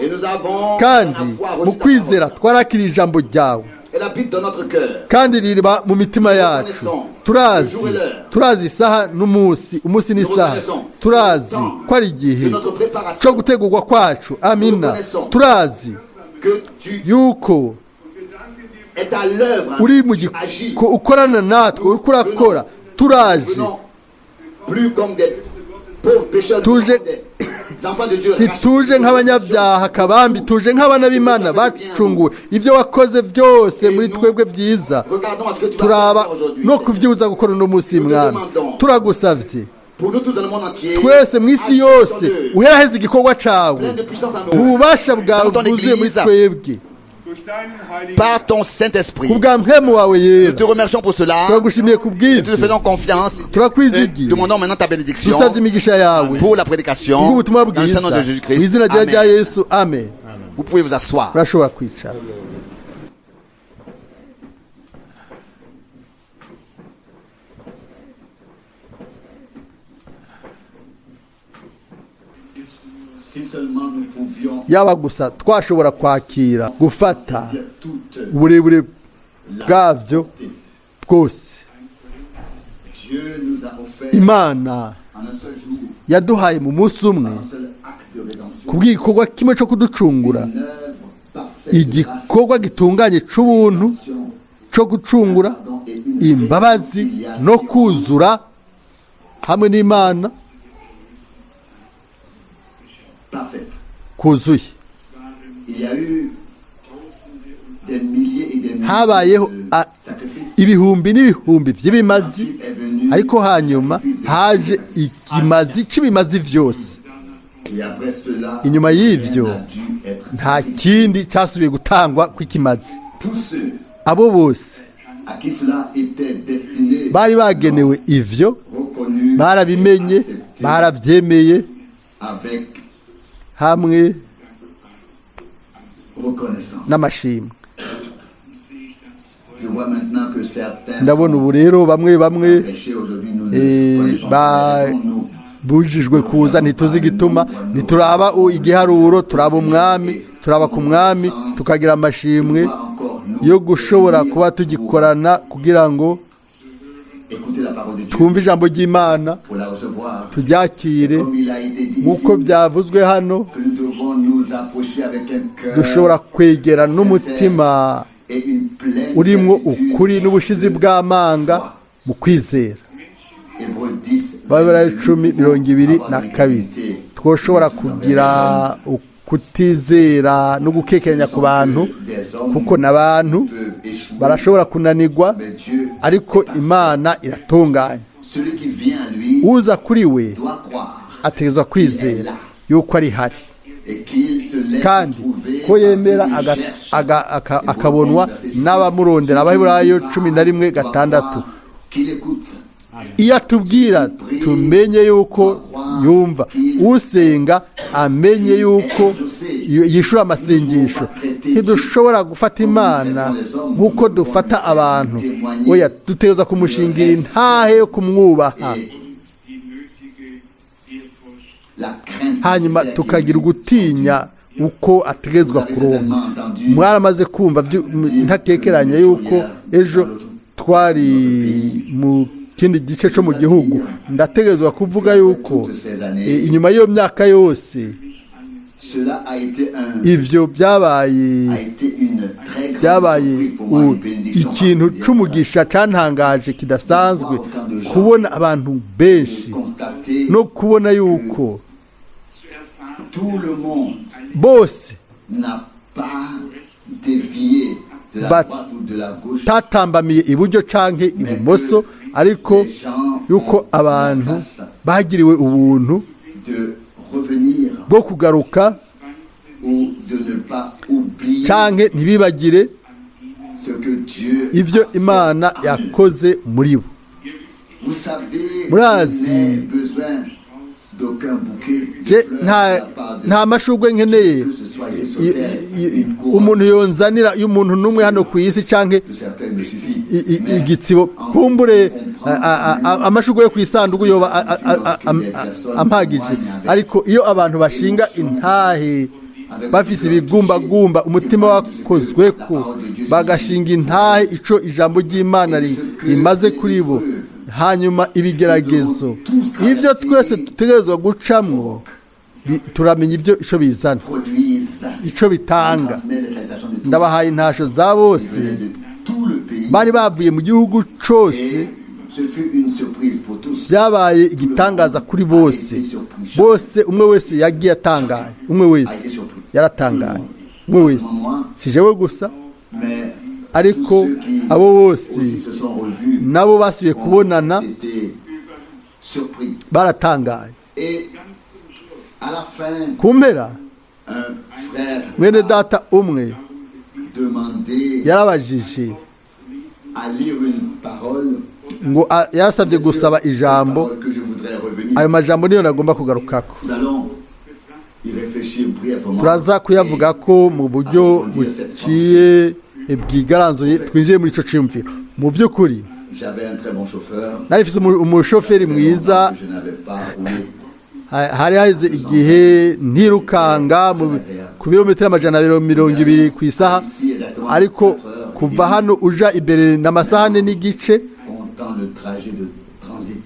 Et nous avons Kandi dans la foi mu reçu ta kwizera parole. twarakiriye ijambo ryawe. Elle habite dans notre cœur. Kandi ririba mu mitima yacu. Turazi, turazi isaha n'umunsi, umunsi n'isaha. Turazi ko ari igihe cyo gutegurwa kwacu. Amina. Turazi Que tu yuko es à l'œuvre. Uri mu Tu agis. ko ukorana natwe, uriko urakora. Turaje Venons plus comme des pauvres pécheurs, Tuje- mais comme des enfants de Dieu. Ntituje nk'abanyabyaha kabambi, tuje nk'abana b'Imana bacunguwe. Ibyo wakoze byose muri twebwe byiza, Regardons à ce que tu vas turaba faire aujourd'hui. no kubyuza gukora uno munsi. Mwami, turagusavye Pour nous tous dans le monde entier, twese mu isi agis yose, dans eux, uheraheze igikorwa cawe plein de puissance en nous. ububasha bwawe Dans ton bwuzuye muri église. twebwe Durch deinen Heiligen Par ton Saint-Esprit. ku bwa mpwemu wawe Nous yera. te remercions pour cela. Turagushimiye ku Nous te bw'ibyo. faisons confiance. Et Turakwizigiye. demandons maintenant ta bénédiction Dusabye imigisha yawe pour la prédication. kubw'ubutumwa Dans le bwiza Saint-Nom de mu Jésus-Christ. izina rya rya Amen. Yesu. Amen. Vous pouvez vous asseoir. Urashobora kwicara. Si seulement nous pouvions Yaba gusa twashobora kwakira gufata saisir toute uburebure la bwavyo portée. bwose. Dieu nous a offert Imana en un seul jour, yaduhaye mu munsi umwe, un seul acte de rédemption, kubw'igikorwa kimwe cyo kuducungura, une œuvre parfaite de igikorwa grâce, gitunganye c'ubuntu rédemption, cyo gucungura, pardon et une imbabazi réconciliation no kuzura hamwe n'Imana parfaite. kuzuye. Il y a eu des milliers et des milliers Habayeho de sacrifices. ibihumbi n'ibihumbi by'ibimazi, Ensuite est venu ariko hanyuma le sacrifice de haje tous les sacrifices. ikimazi cy'ibimazi byose. Et après cela, Inyuma rien y'ivyo, n'a dû être nta sacrifié. kindi cyasubiye gutangwa kw'ikimazi. Tous ceux Abo bose à qui cela était destiné bari bagenewe ivyo reconnu barabimenye, et accepté barabyemeye avec hamwe reconnaissance. n'amashimwe. Je vois maintenant que certains Ndabona sont ubu rero bamwe bamwe empêchés aujourd'hui, nous ne connaissons pas les raisons, nous bujijwe kuza, ntituzi igituma, ntituraba igiharuro, turaba umwami, turaba ku mwami, tukagira amashimwe doit encore nous yo gushobora réunir kuba pour tugikorana kugira ngo écouter la parole de Dieu, twumve ijambo ry'Imana, pour la recevoir. turyakire. Comme il a été dit Nk'uko ici, byavuzwe hano, que nous devons nous approcher avec un cœur dushobora kwegera n'umutima et une pleine urimwo certitude ukuri n'ubushizi de bw'amanga foi. mu kwizera. Hébreux 10, Babura 22, 10:22. Twoshobora kugira ukutizera no gukekeranya ku bantu, kuko n'abantu peuvent échouer, barashobora kunanirwa, mais Dieu, ariko Imana iratunganye. celui qui vient à lui Uza kuri we doit croire ategerezwa kwizera yuko ari hari et qu'il se laisse kandi trouver ko par yemera ceux qui aga- cherchent. akabonwa n'abamurondera. Abaheburayo 11:6. Qu'il écoute, Iyo atubwira tumenye yuko yumva, usenga amenye yuko yishura amasengesho. Ntidushobora gufata Imana nk'uko dufata abantu, oya, dutegerezwa kumushingira intahe yo kumwubaha, et uns die nötige Ehrfurcht la crainte hanyuma nécessaire tukagira qui lui ugutinya uko ategerezwa kuronka. Mwaramaze kumva ntakekeranya yuko ejo twari mu kindi gice cyo mu gihugu. Ndategerezwa kuvuga yuko inyuma y'iyo myaka yose, Cela a été un, ivyo byabaye a été une très grande byabaye surprise pour moi, une bénédiction ikintu particulière. c'umugisha cantangaje kidasanzwe kubona abantu benshi Constater no kubona yuko zu erfahren, tout le monde bose n'a pas dévié de la droite ou de la gauche, batatambamiye iburyo canke ibumoso, ariko yuko abantu bagiriwe ubuntu de revenir bwo kugaruka ou de ne pas oublier canke ntibibagire ce que Dieu ivyo a fait Imana en eux. yakoze muri bo. Vous savez, Murazi, je n'ai besoin d'aucun bouquet de Je fleurs nta de la part de nta mashurwe nkeneye que ce soit ici sur terre, une couronne umuntu yonzanira y'umuntu n'umwe hano ku isi canke de cercueil me suffit. Mais igitsibo en kumbure comprendre amashurwe yo ku isanduku yoba ampagije, ariko iyo abantu bashinga intahe bafise ibigumbagumba, umutima wakozwe ko bagashinga intahe ico ijambo ry'Imana rimaze kuri bo, hanyuma ibigeragezo ibyo twese dutegerezwa gucamwo turamenya ibyo ico bizana, produisent, ico bitanga. transmet les salutations de tous Ndabahaye intasho za bose qui venaient de tout le pays. bari bavuye mu gihugu cose. Et ce fut une surprise pour tous. Byabaye igitangaza kuri bose bose, umwe wese yagiye atangaye, umwe A wese été surpris. yaratangaye, umwe wese, si jewe gusa, Mais ariko tous ceux qui abo bose aussi se sont revus nabo basubiye ont kubonana été surpris. baratangaye. Et à la fin, Ku mpera, un frère mwene a data umwe demandé yarabajije à lire une parole. ngo yarasabye gusaba Cette ijambo. parole que je voudrais revenir. Ayo majambo niyo nagomba kugarukako. Nous allons y réfléchir brièvement. Turaza kuyavuga ko mu buryo buciye bwigaranzuye, twinjiye muri ico ciyumviro. Mu by'ukuri, J'avais un très bon chauffeur. nari mfise umushoferi mwiza. Que je n'avais pas roulé. Hari haheze igihe ntirukanga ku birometero 220 ku isaha, ariko kuva hano uja imbere ni amasaha 4 n'igice. Comptant le trajet de transit.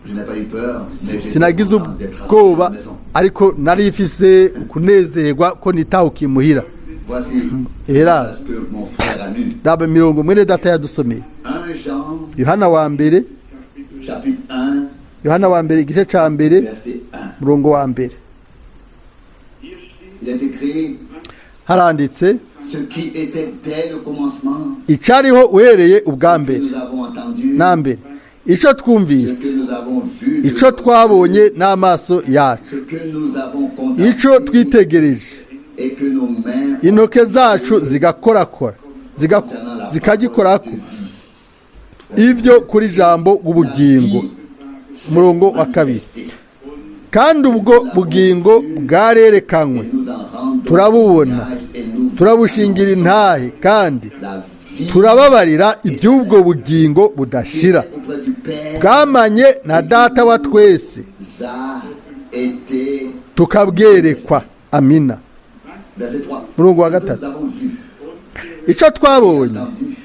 Je n'ai pas eu peur, mais j'étais Sinagize content d'être à ubwoba, la maison. ariko nari mfise kunezerwa ko nitahukiye imuhira. Voici Era. ce que mon frère a lu. Raba mirongo mwene data yadusomeye. 1 Jean, Yohana wa mbere, chapitre 1, Yohana wa mbere, igice ca mbere, verset 1. murongo wa mbere. Il est écrit: Haranditse: Ce qui était dès le commencement, icariho uhereye ubwa que mbere nous avons entendu, na mbere, ico ce twumvise, que nous avons vu, de ico nos twabonye yeux, n'amaso yacu, ce que nous avons contemplé, ico twitegereje, et que nos mains ont intoke zacu zigakorakora concernant la zikagikorako parole de vie. ivyo kuri jambo w'ubugingo. La vie s'est Umurongo wa kabiri. manifestée. Kandi ubwo bugingo bwarerekanywe, Et nous en rendons turabubona, témoignage et nous turabushingira annonçons intahe, kandi la vie turababarira iby'ubwo bugingo qui budashira, était auprès du Père bwamanye na Data wa twese, a été. tukabwerekwa. Amina. Verset 3. Murongo wa Ce que gatatu. nous avons vu, Icyo twabonye, entendu,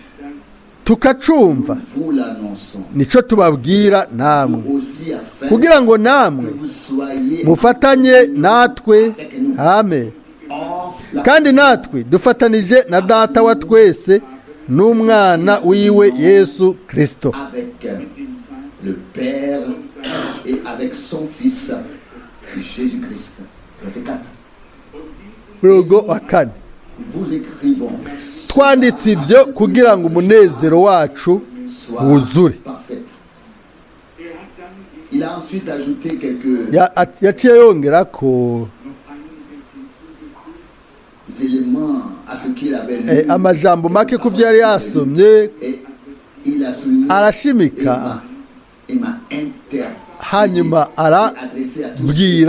tukacumva, vous l'annonçons nico tubabwira namwe, aussi afin kugira ngo namwe que vous soyez mufatanye natwe. Amen. en la Kandi natwe dufatanije na Data wa twese n'Umwana wiwe Yesu Kristo. Avec le Père et avec son Fils Jésus-Christ. Verset 4. Murongo wa kane. Vous écrivons Twanditse ibyo kugira ngo umunezero wacu soit wuzure. parfaite. Il a ensuite ajouté quelques Yaciye yongera ko éléments à ce qu'il avait lu. Amajambo make ku byo yari yasomye. Et il a souligné Arashimika. et m'a interpellé Hanyuma et adressé à tous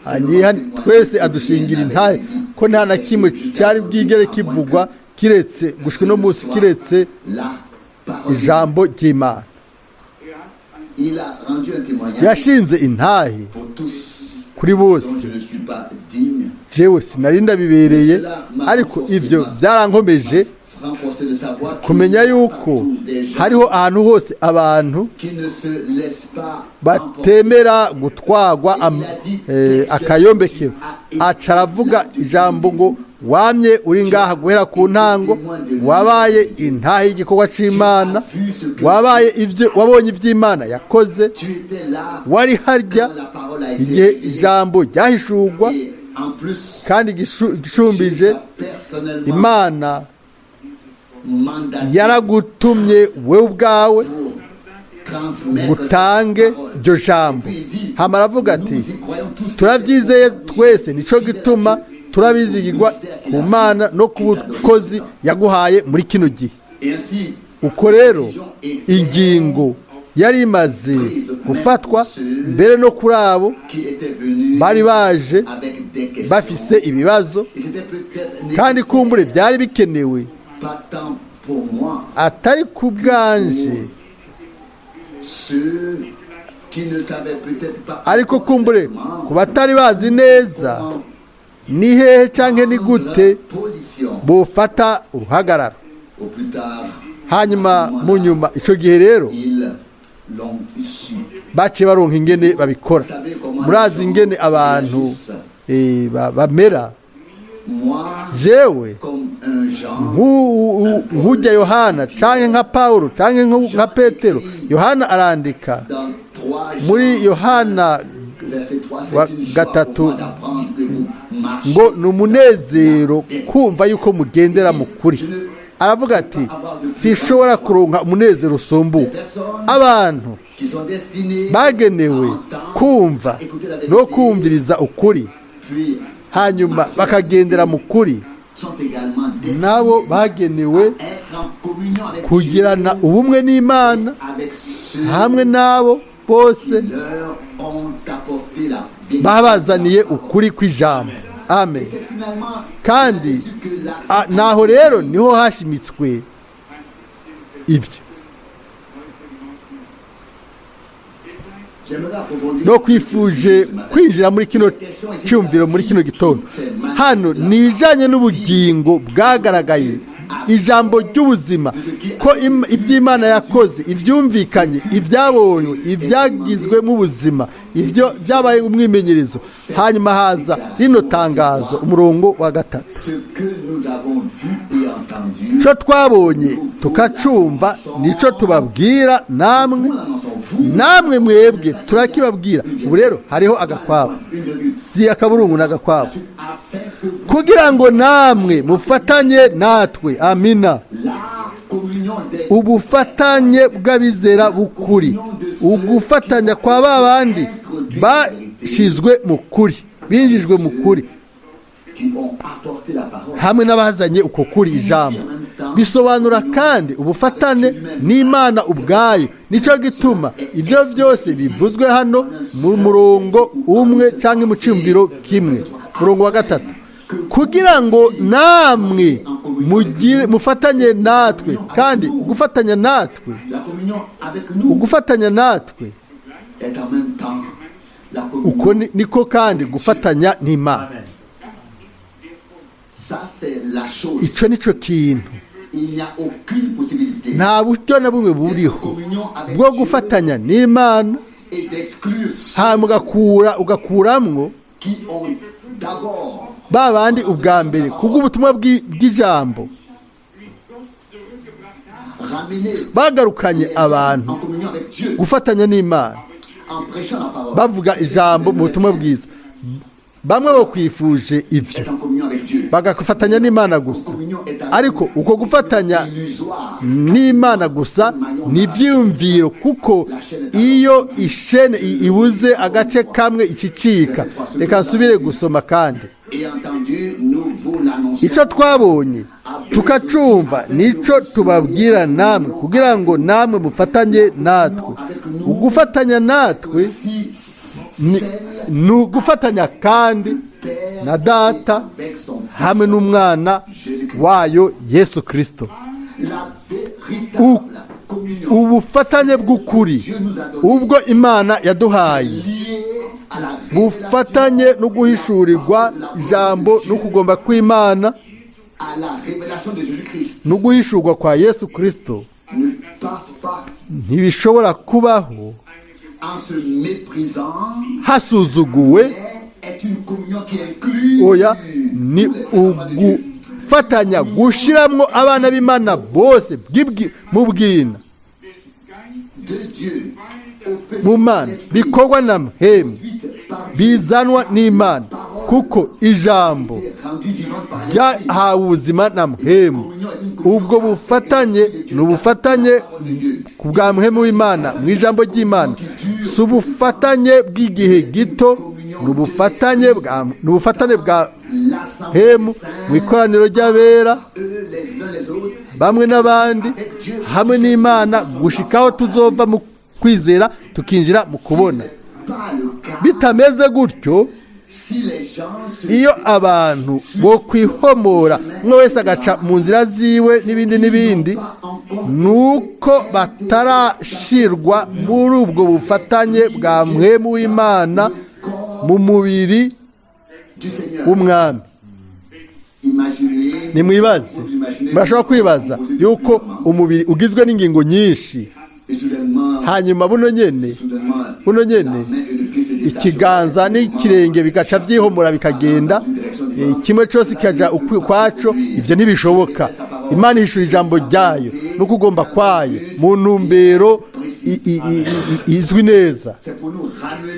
arabwira twese, adushingira intahe ko nta na kimwe cyari bwigere kivugwa kiretse gushika uno munsi, kiretse la parole. ijambo ry'Imana. Il a rendu un témoignage Yashinze intahe pour tous kuri dont bose. je ne suis pas digne. Jewe sinari ndabibereye, ariko ibyo byarankomeje Renforcé de savoir qu'il kumenya y a yuko partout des gens hariho ahantu hose abantu qui ne se laissent pas emporter. batemera gutwagwa akayombekero. Aca aravuga ijambo ngo: wamye uri ngaha guhera ku ntango, wabaye intahe y'igikorwa c'Imana, wabaye ibyo wabonye iby'Imana yakoze, Tu étais là wari harya quand la parole a été igihe révélée. ijambo ryahishurwa, Et en plus, kandi igishumbije, Dieu t'a personnellement Imana mandaté yaragutumye wewe ubwawe pour transmettre ngo utange cette parole. iryo jambo. Puis il dit, Hama aravuga ati: nous y croyons tous. turabyizeye twese, nico gituma turabizigirwa ku Mana no ku bukozi yaguhaye muri kino gihe. Et ainsi, Uko rero ingingo yari imaze gufatwa, mbere no kuri abo qui étaient venus bari baje avec des questions. bafise ibibazo. Et c'était peut-être Kandi kumbure nécessaire, byari bikenewe, pas tant pour moi, atari ku bwanje, ceux qui ne savaient peut-être pas ariko kumbure exactement ku batari bazi neza comment ni hehe canke ni gute prendre position. bofata uruhagarara. Au plus tard, Hanyuma mu nyuma, ico gihe rero, ils l'ont su. baciye baronka ingene babikora. Savez comment Murazi les gens ingene abantu réagissent. bamera. Moi, Jewe comme un Jean, nk'ujya Yohana canke nka Pawulo canke nka Petero, Yohana arandika dans 3 Jean, muri Yohana verset 3, wa c'est une joie pour gatatu moi d'apprendre que vous marchez ngo ni umunezero kumva yuko mugendera mu kuri. Aravuga ati: sinshobora kuronka umunezero usumbuwe abantu qui sont destinés bagenewe à entendre, kumva écouter la vérité, no kumviriza ukuri, puis hanyuma bakagendera mu kuri, sont également destinés nabo bagenewe à être en communion avec kugirana Dieu, ubumwe n'Imana avec ceux hamwe n'abo bose qui leur ont apporté la vérité. babazaniye ukuri kw'ijambo. Amen. Et c'est finalement Kandi là-dessus que l'accent naho rero niho hashimitswe ibyo. No kwifuje kwinjira muri kino cyumviro muri kino gitondo. Hano ni ibijyanye n'ubugingo bwagaragaye, ijambo ry'ubuzima, ko iby'Imana yakoze, ibyumvikanye, ibyabonywe, ibyagizwe mu buzima, ibyo byabaye umwimenyerezo. Hanyuma haza rino tangazo, umurongo wa 3: Cyo twabonye tukacumva nicyo tubabwira namwe, namwe mwebwe turakibabwira. Ubu rero hariho agakwabo, si akaburungu n'agakwabo, kugira ngo namwe mufatanye natwe. Amina. Ubufatanye bw'abizera b'ukuri, ugufatanya kwa ba bandi bashizwe mu kuri, binjijwe mu kuri hamwe n'abazanye uko kuri ijambo. Bisobanura kandi ubufatane n'Imana ubwayo. Nicyo gituma ibyo byose bivuzwe hano mu murongo umwe cyangwa mu cyumviro kimwe. Murongo wa 3: kugira ngo namwe mugire mufatanye natwe. Kandi gufatanya natwe, ugufatanya natwe uko niko kandi gufatanya n'Imana. Icyo nicyo kintu. Nta buryo na bumwe buriho bwo gufatanya n'Imana hanyuma ugakuramwo ba bandi ubwa mbere kubw'ubutumwa bw'ijambo bagarukanye abantu gufatanya n'Imana bavuga ijambo mu butumwa bwiza. Bamwe bakwifuje ibyo bagafatanya n'Imana gusa, ariko uko gufatanya n'Imana gusa ni ibyiyumviro, kuko iyo ishene ibuze agace kamwe ikicika. Reka nsubire gusoma kandi: Icyo twabonye tukacumva nicyo tubabwira namwe, kugira ngo namwe mufatanye natwe. Ugufatanya natwe ni ugufatanya kandi na Data hamwe n'umwana wayo Yesu Kirisito. Ubufatanye bw'ukuri ubwo Imana yaduhaye bufatanye no guhishurirwa ijambo no kugomba kw'Imana no guhishurwa kwa Yesu Kirisito ntibishobora kubaho hasuzuguwe. Oya, ni ugufatanya gushyiramo abana b'Imana bose mu bwina mu Mana, bikorwa na mpemu, bizanwa n'Imana, kuko ijambo ryahawe ubuzima na mpemu. Ubwo bufatanye ni ubufatanye ku bwa mpemu w'Imana mu ijambo ry'Imana, si ubufatanye bw'igihe gito, ni ubufatane bwa mpemu mu ikoraniro ry'abera bamwe n'abandi hamwe n'Imana, gushikaho tuzova mu kwizera tukinjira mu kubona. Bitameze gutyo, iyo abantu bo kwihomora, umwe wese agaca mu nzira ziwe n'ibindi n'ibindi, nuko batarashirwa muri ubwo bufatanye bwa mpemu w'Imana mu mubiri w'umwami. Nimwibaze, murashobora kwibaza yuko umubiri ugizwe n'ingingo nyinshi, hanyuma buno nyene ikiganza n'ikirenge bigaca byihomora bikagenda, kimwe cyose kikaja ukwaco. Ibyo ntibishoboka. Imana ihishura ijambo ryayo no kugomba kwayo mu ntumbero izwi neza,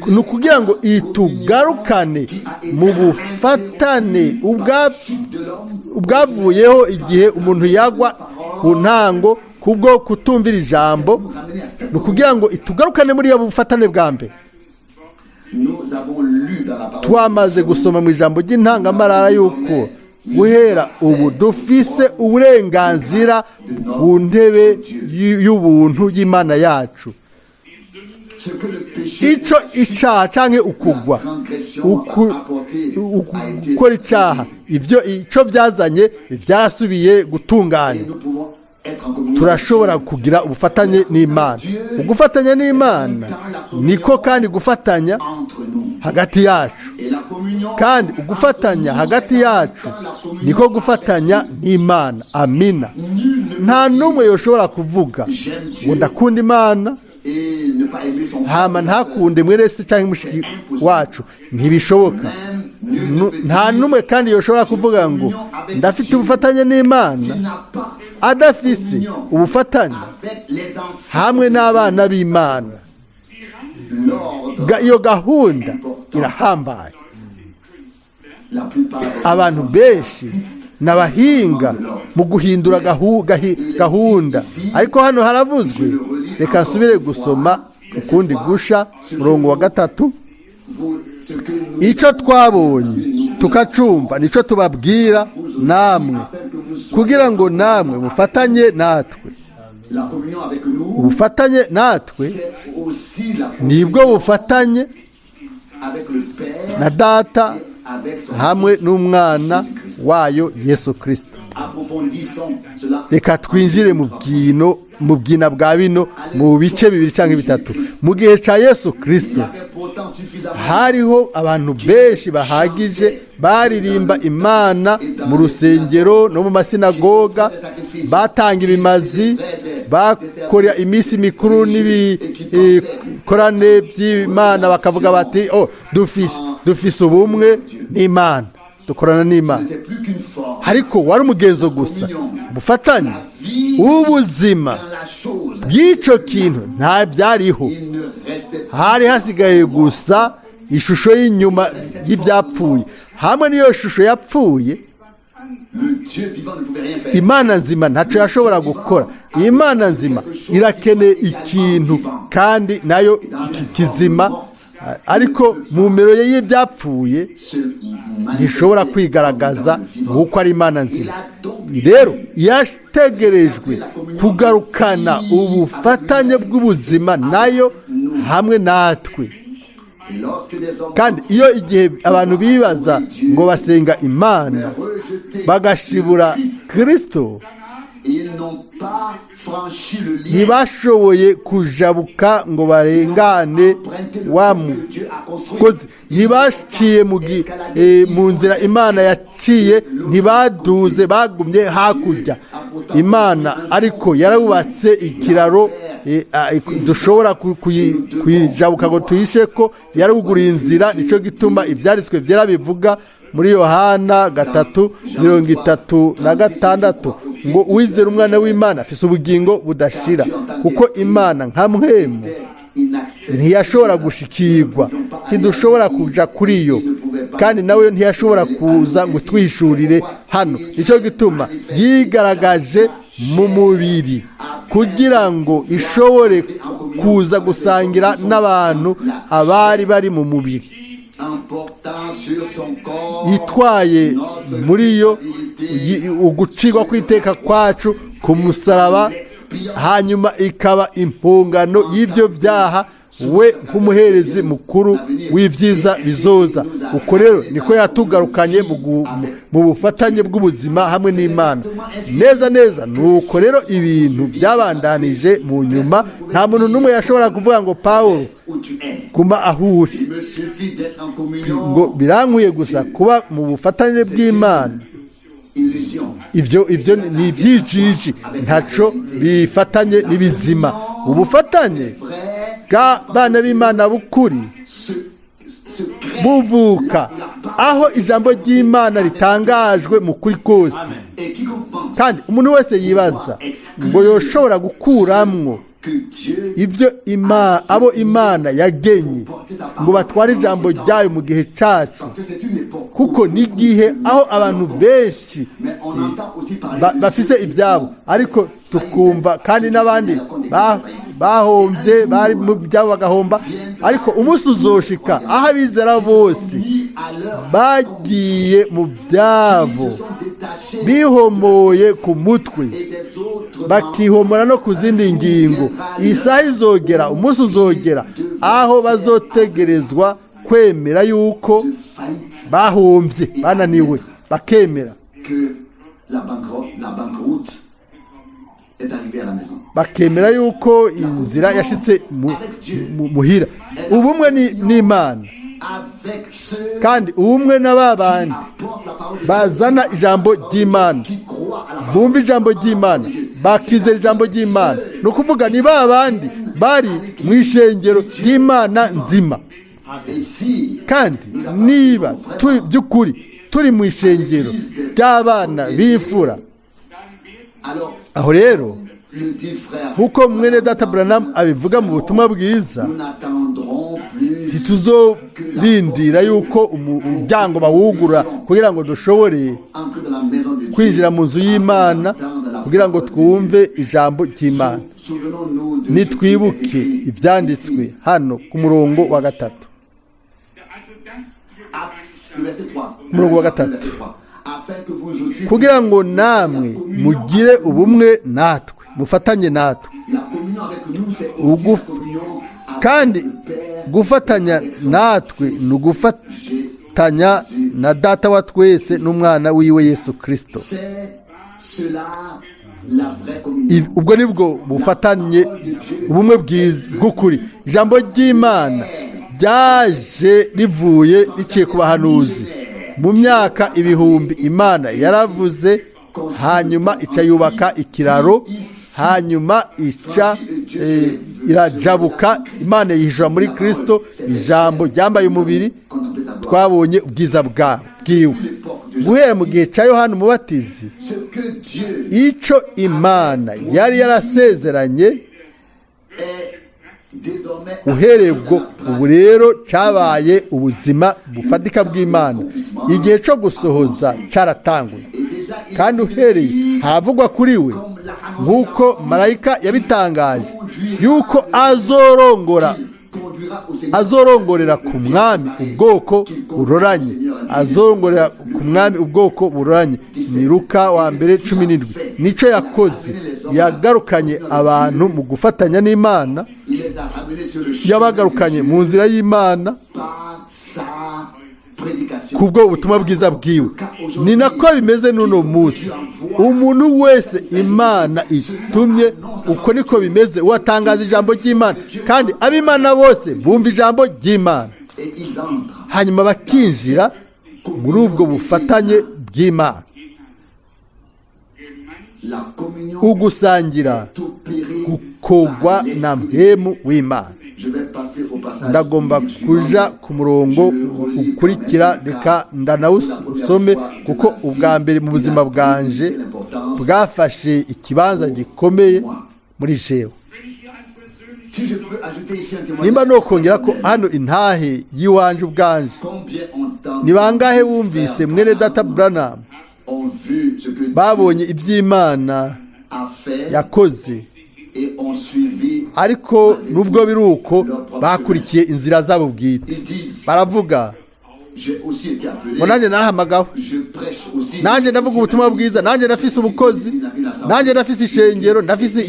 ni ukugira ngo itugarukane mu bufatane ubwavuyeho igihe umuntu yagwa ku ntango kubwo kutumvira ijambo, ni ukugira ngo itugarukane muri iyo bufatane bwa mbere. Twamaze gusoma mu ijambo ry'intangamarara yuko guhera ubu dufise uburenganzira ku ntebe y'ubuntu y'Imana yacu. Icyo icyaha cyangwa ukugwa, gukora icyaha, ibyo icyo byazanye byarasubiye gutunganya. Turashobora kugira ubufatanye n'Imana. Ugufatanya n'Imana niko kandi gufatanya entre nous. hagati yacu. Et la communion Kandi ugufatanya hagati yacu niko gufatanya n'Imana. Amina. Nta n'umwe yoshobora kuvuga ngo ndakunda Imana et ne pas aimer son frère hama ou sa sœur. ntakunde mwene se cyangwa mushiki wacu, ntibishoboka. Même nul ne peut Nta dire n'umwe kandi yoshobora kuvuga ngo ndafite ubufatanye n'Imana s'il n'a pas adafise ubufatanye avec les enfants hamwe n'abana b'Imana. l'ordre. Iyo gahunda irahambaye. La plupart des Abantu benshi n'abahinga mu guhindura gahunda, ariko hano haravuzwe. Reka nsubire gusoma ukundi gusha murongo wa 3. Vous, ce que nous Icyo twabonye tukacumva nicyo tubabwira namwe, afin que vous soyez kugira ngo namwe mufatanye natwe. La communion avec nous, Ubufatanye natwe c'est aussi la nibwo communion bufatanye avec le Père na Data et avec son hamwe Fils, n'Umwana Jésus-Christ. wayo Yesu Kirisito. Approfondissons cela. Reka twinjire mu bwino, mu bwina bwa bino, mu bice bibiri cyangwa bitatu. Mu gihe cya Yesu Il Kirisito y avait pourtant suffisamment hariho abantu benshi bahagije baririmba Imana mu rusengero no mu masinagoga, batanga ibimazi, bakora iminsi mikuru n'ibikorane by'Imana, bakavuga bati: "Oh, dufise ubumwe n'Imana, dukorana n'Imana." n'était plus qu'une forme. Ariko wari umugenzo gusa. Ubufatanye, ubuzima Dans la chose, bw'icyo kintu nta byariho. il ne restait pas Hari hasigaye gusa ishusho y'inyuma y'ibyapfuye. Hamwe n'iyo shusho yapfuye, Le Dieu vivant ne pouvait rien faire. Imana nzima ntacyo yashobora gukora. Imana nzima irakeneye ikintu kandi nayo kizima, ariko mu mero ye y'ibyapfuye Se ntishobora kwigaragaza nk'uko ari Imana nzima. Rero yategerejwe kugarukana ubufatanye bw'ubuzima nayo hamwe natwe. Et lorsque des hommes Kandi iyo igihe abantu bibaza ngo basenga Imana rejeté bagashibura Kirisito, ils n'ont pas franchi le lien ntibashoboye kujabuka ngo barengane emprunté le wa pont que Dieu a construit. mugozi, ntibaciye mu nzira Imana yaciye, ntibaduze, bagumye hakurya. Imana ariko yarubatse ikiraro dushobora kuyijabuka ngo tuyishe ko yaruguriye inzira. Nicyo gituma ibyanditswe byera bivuga muri Yohana 3:36 ngo uwizera Umwana w'Imana afise ubugingo budashira, kuko Imana nka mpwemu ntiyashobora gushikirwa, ntidushobora kuja kuri yo, kandi nawe ntiyashobora kuza ngo twishurire hano. Nicyo gituma yigaragaje mu mubiri kugira ngo ishobore kuza gusangira n'abantu abari bari mu mubiri, itwaye muri yo ugucirwa kw'iteka kwacu ku musaraba, hanyuma ikaba impongano y'ibyo byaha, we nk'umuherezi mukuru w'ibyiza bizoza. Uko rero niko yatugarukanye mu bufatanye bw'ubuzima hamwe n'Imana. Neza neza nuko rero ibintu byabandanije mu nyuma. Nta muntu n'umwe yashobora kuvuga ngo: "Pawulo, guma aho uri," ngo birankwiye gusa kuba mu bufatanye bw'Imana. Ibyo ni ibyijiji, ntaco bifatanye n'ibizima. Ubufatanye bw'abana b'Imana b'ukuri buvuka aho ijambo ry'Imana ritangajwe mu kuri kose. Kandi umuntu wese yibaza ngo yoshobora gukuramwo ibyo abo Imana yagenye ngo batware ijambo ryayo mu gihe cyacu, kuko n'igihe aho abantu benshi bafise ibyabo, ariko tukumva kandi n'abandi bahombye, bari mu byabo bagahomba. Ariko umunsi uzoshika aho abizera bose bagiye mu byabo, bihomoye ku mutwe, bakihomora no ku zindi ngingo. Isaha izogera, umunsi uzogera aho bazotegerezwa kwemera yuko bahombye, bananiwe, bakemera. Que la banqueroute est arrivée. arrivée à la maison. Bakemera yuko inzira yashitse muhira. Ubumwe n'Imana Avec ceux kandi ubumwe na ba bandi qui apportent la parole de Dieu, bazana ijambo ry'Imana, qui croient à la parole. bumva ijambo ry'Imana, bakizera ijambo ry'Imana. Ni ukuvuga ni ba bandi bari mu ishengero ry'Imana nzima. Et si Kandi niba turi by'ukuri turi mu ishengero ry'abana b'imfura, alors aho rero, le dit frère, nk'uko mwene data Branham abivuga mu butumwa bwiza, nous n'attendrons plus ntituzorindira yuko umuryango bawugura kugira ngo dushobore entrer dans la maison de Dieu, kwinjira mu nzu y'Imana kugira ngo twumve ijambo ry'Imana. Souvenons-nous de ce qui est Nitwibuke écrit ibyanditswe ici. Hano ku murongo wa 3. Also dass ihr Le verset 3. Umurongo wa 3. Le verset 3. Afin que vous aussi Kugira ngo namwe mugire ubumwe natwe, mufatanye natwe. La communion avec nous, c'est aussi la communion avec Kandi le Père, gufatanya avec son natwe Fils, ni ugufatanya na Data wa twese n'umwana wiwe Yesu Kirisito. C'est cela la vraie communion. Ubwo nibwo bufatanye, ubumwe bwiza bw'ukuri. Ijambo ry'Imana ryaje rivuye riciye ku bahanuzi mu myaka ibihumbi. Imana yaravuze, hanyuma ica yubaka ikiraro, hanyuma ica irajabuka. Imana yihishura muri Kirisito, ijambo ryambaye umubiri. Contempler sa gloire. Twabonye ubwiza bwiwe guhera mu gihe cya Yohani Umubatizi. Ce que Dieu Icyo Imana yari yarasezeranye est désormais uhereye ubwo, ubu rero cyabaye ubuzima bufatika bw'Imana. Igihe cyo gusohoza cyaratanguye. Et déjà il Kandi uhereye haravugwa kuri we nk'uko marayika yabitangaje yuko azorongora, conduira au Seigneur azorongorera ku mwami ubwoko buroranye, azorongorera ku mwami ubwoko buroranye. Ni Luka wa mbere 17. Nicyo yakoze, yagarukanye abantu mu gufatanya n'Imana. Il les a ramenés sur le chemin Yabagarukanye de Dieu mu nzira y'Imana par sa prédication. kubwo ubutumwa bwiza bwiwe. Ni nako bimeze n'uno munsi. Umuntu wese Imana itumye, uko niko bimeze, uwatangaza ijambo ry'Imana, kandi ab'Imana bose bumva ijambo ry'Imana, Et ils entrent. hanyuma bakinjira muri ubwo bufatanye bw'Imana. La communion Ugusangira est opérée gukogwa par l'Esprit na de Dieu. mpwemu w'Imana. Je vais passer au passage Ndagomba suivant. kuja ku murongo ukurikira. Reka ndanawusome kuko ubwa mbere mu buzima bwanje bwafashe ikibanza gikomeye muri jewe. Wenn ich hier ein persönliches Si je peux ajouter ici un témoignage. Nimba nokongera ko hano intahe y'iwanje ubwanje, Combien entendent ni bangahe bumvise mwene data Branham, ont vu ce que babonye iby'Imana a fait yakoze, et ont suivi. ariko nubwo biri uko bakurikiye inzira zabo bwite? Ils disent, Baravuga j'ai aussi été appelé, ngo nanjye narahamagawe, je prêche aussi. Nanjye ndavuga ubutumwa bwiza, nanjye ndafise ubukozi, nanjye ndafise ishengero, ndafise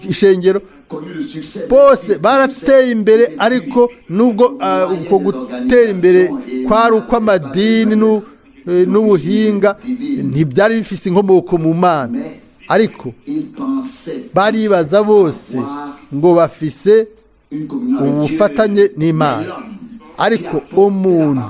ishengero. Connu le succès. Bose barateye imbere, ariko nubwo uko gutera imbere kwari ukw'amadini n'ubuhinga, ntibyari bifise inkomoko mu Mana. Ariko Ils pensaient baribaza bose ngo bafise une communion avec Dieu. ubufatanye n'Imana. Ariko umuntu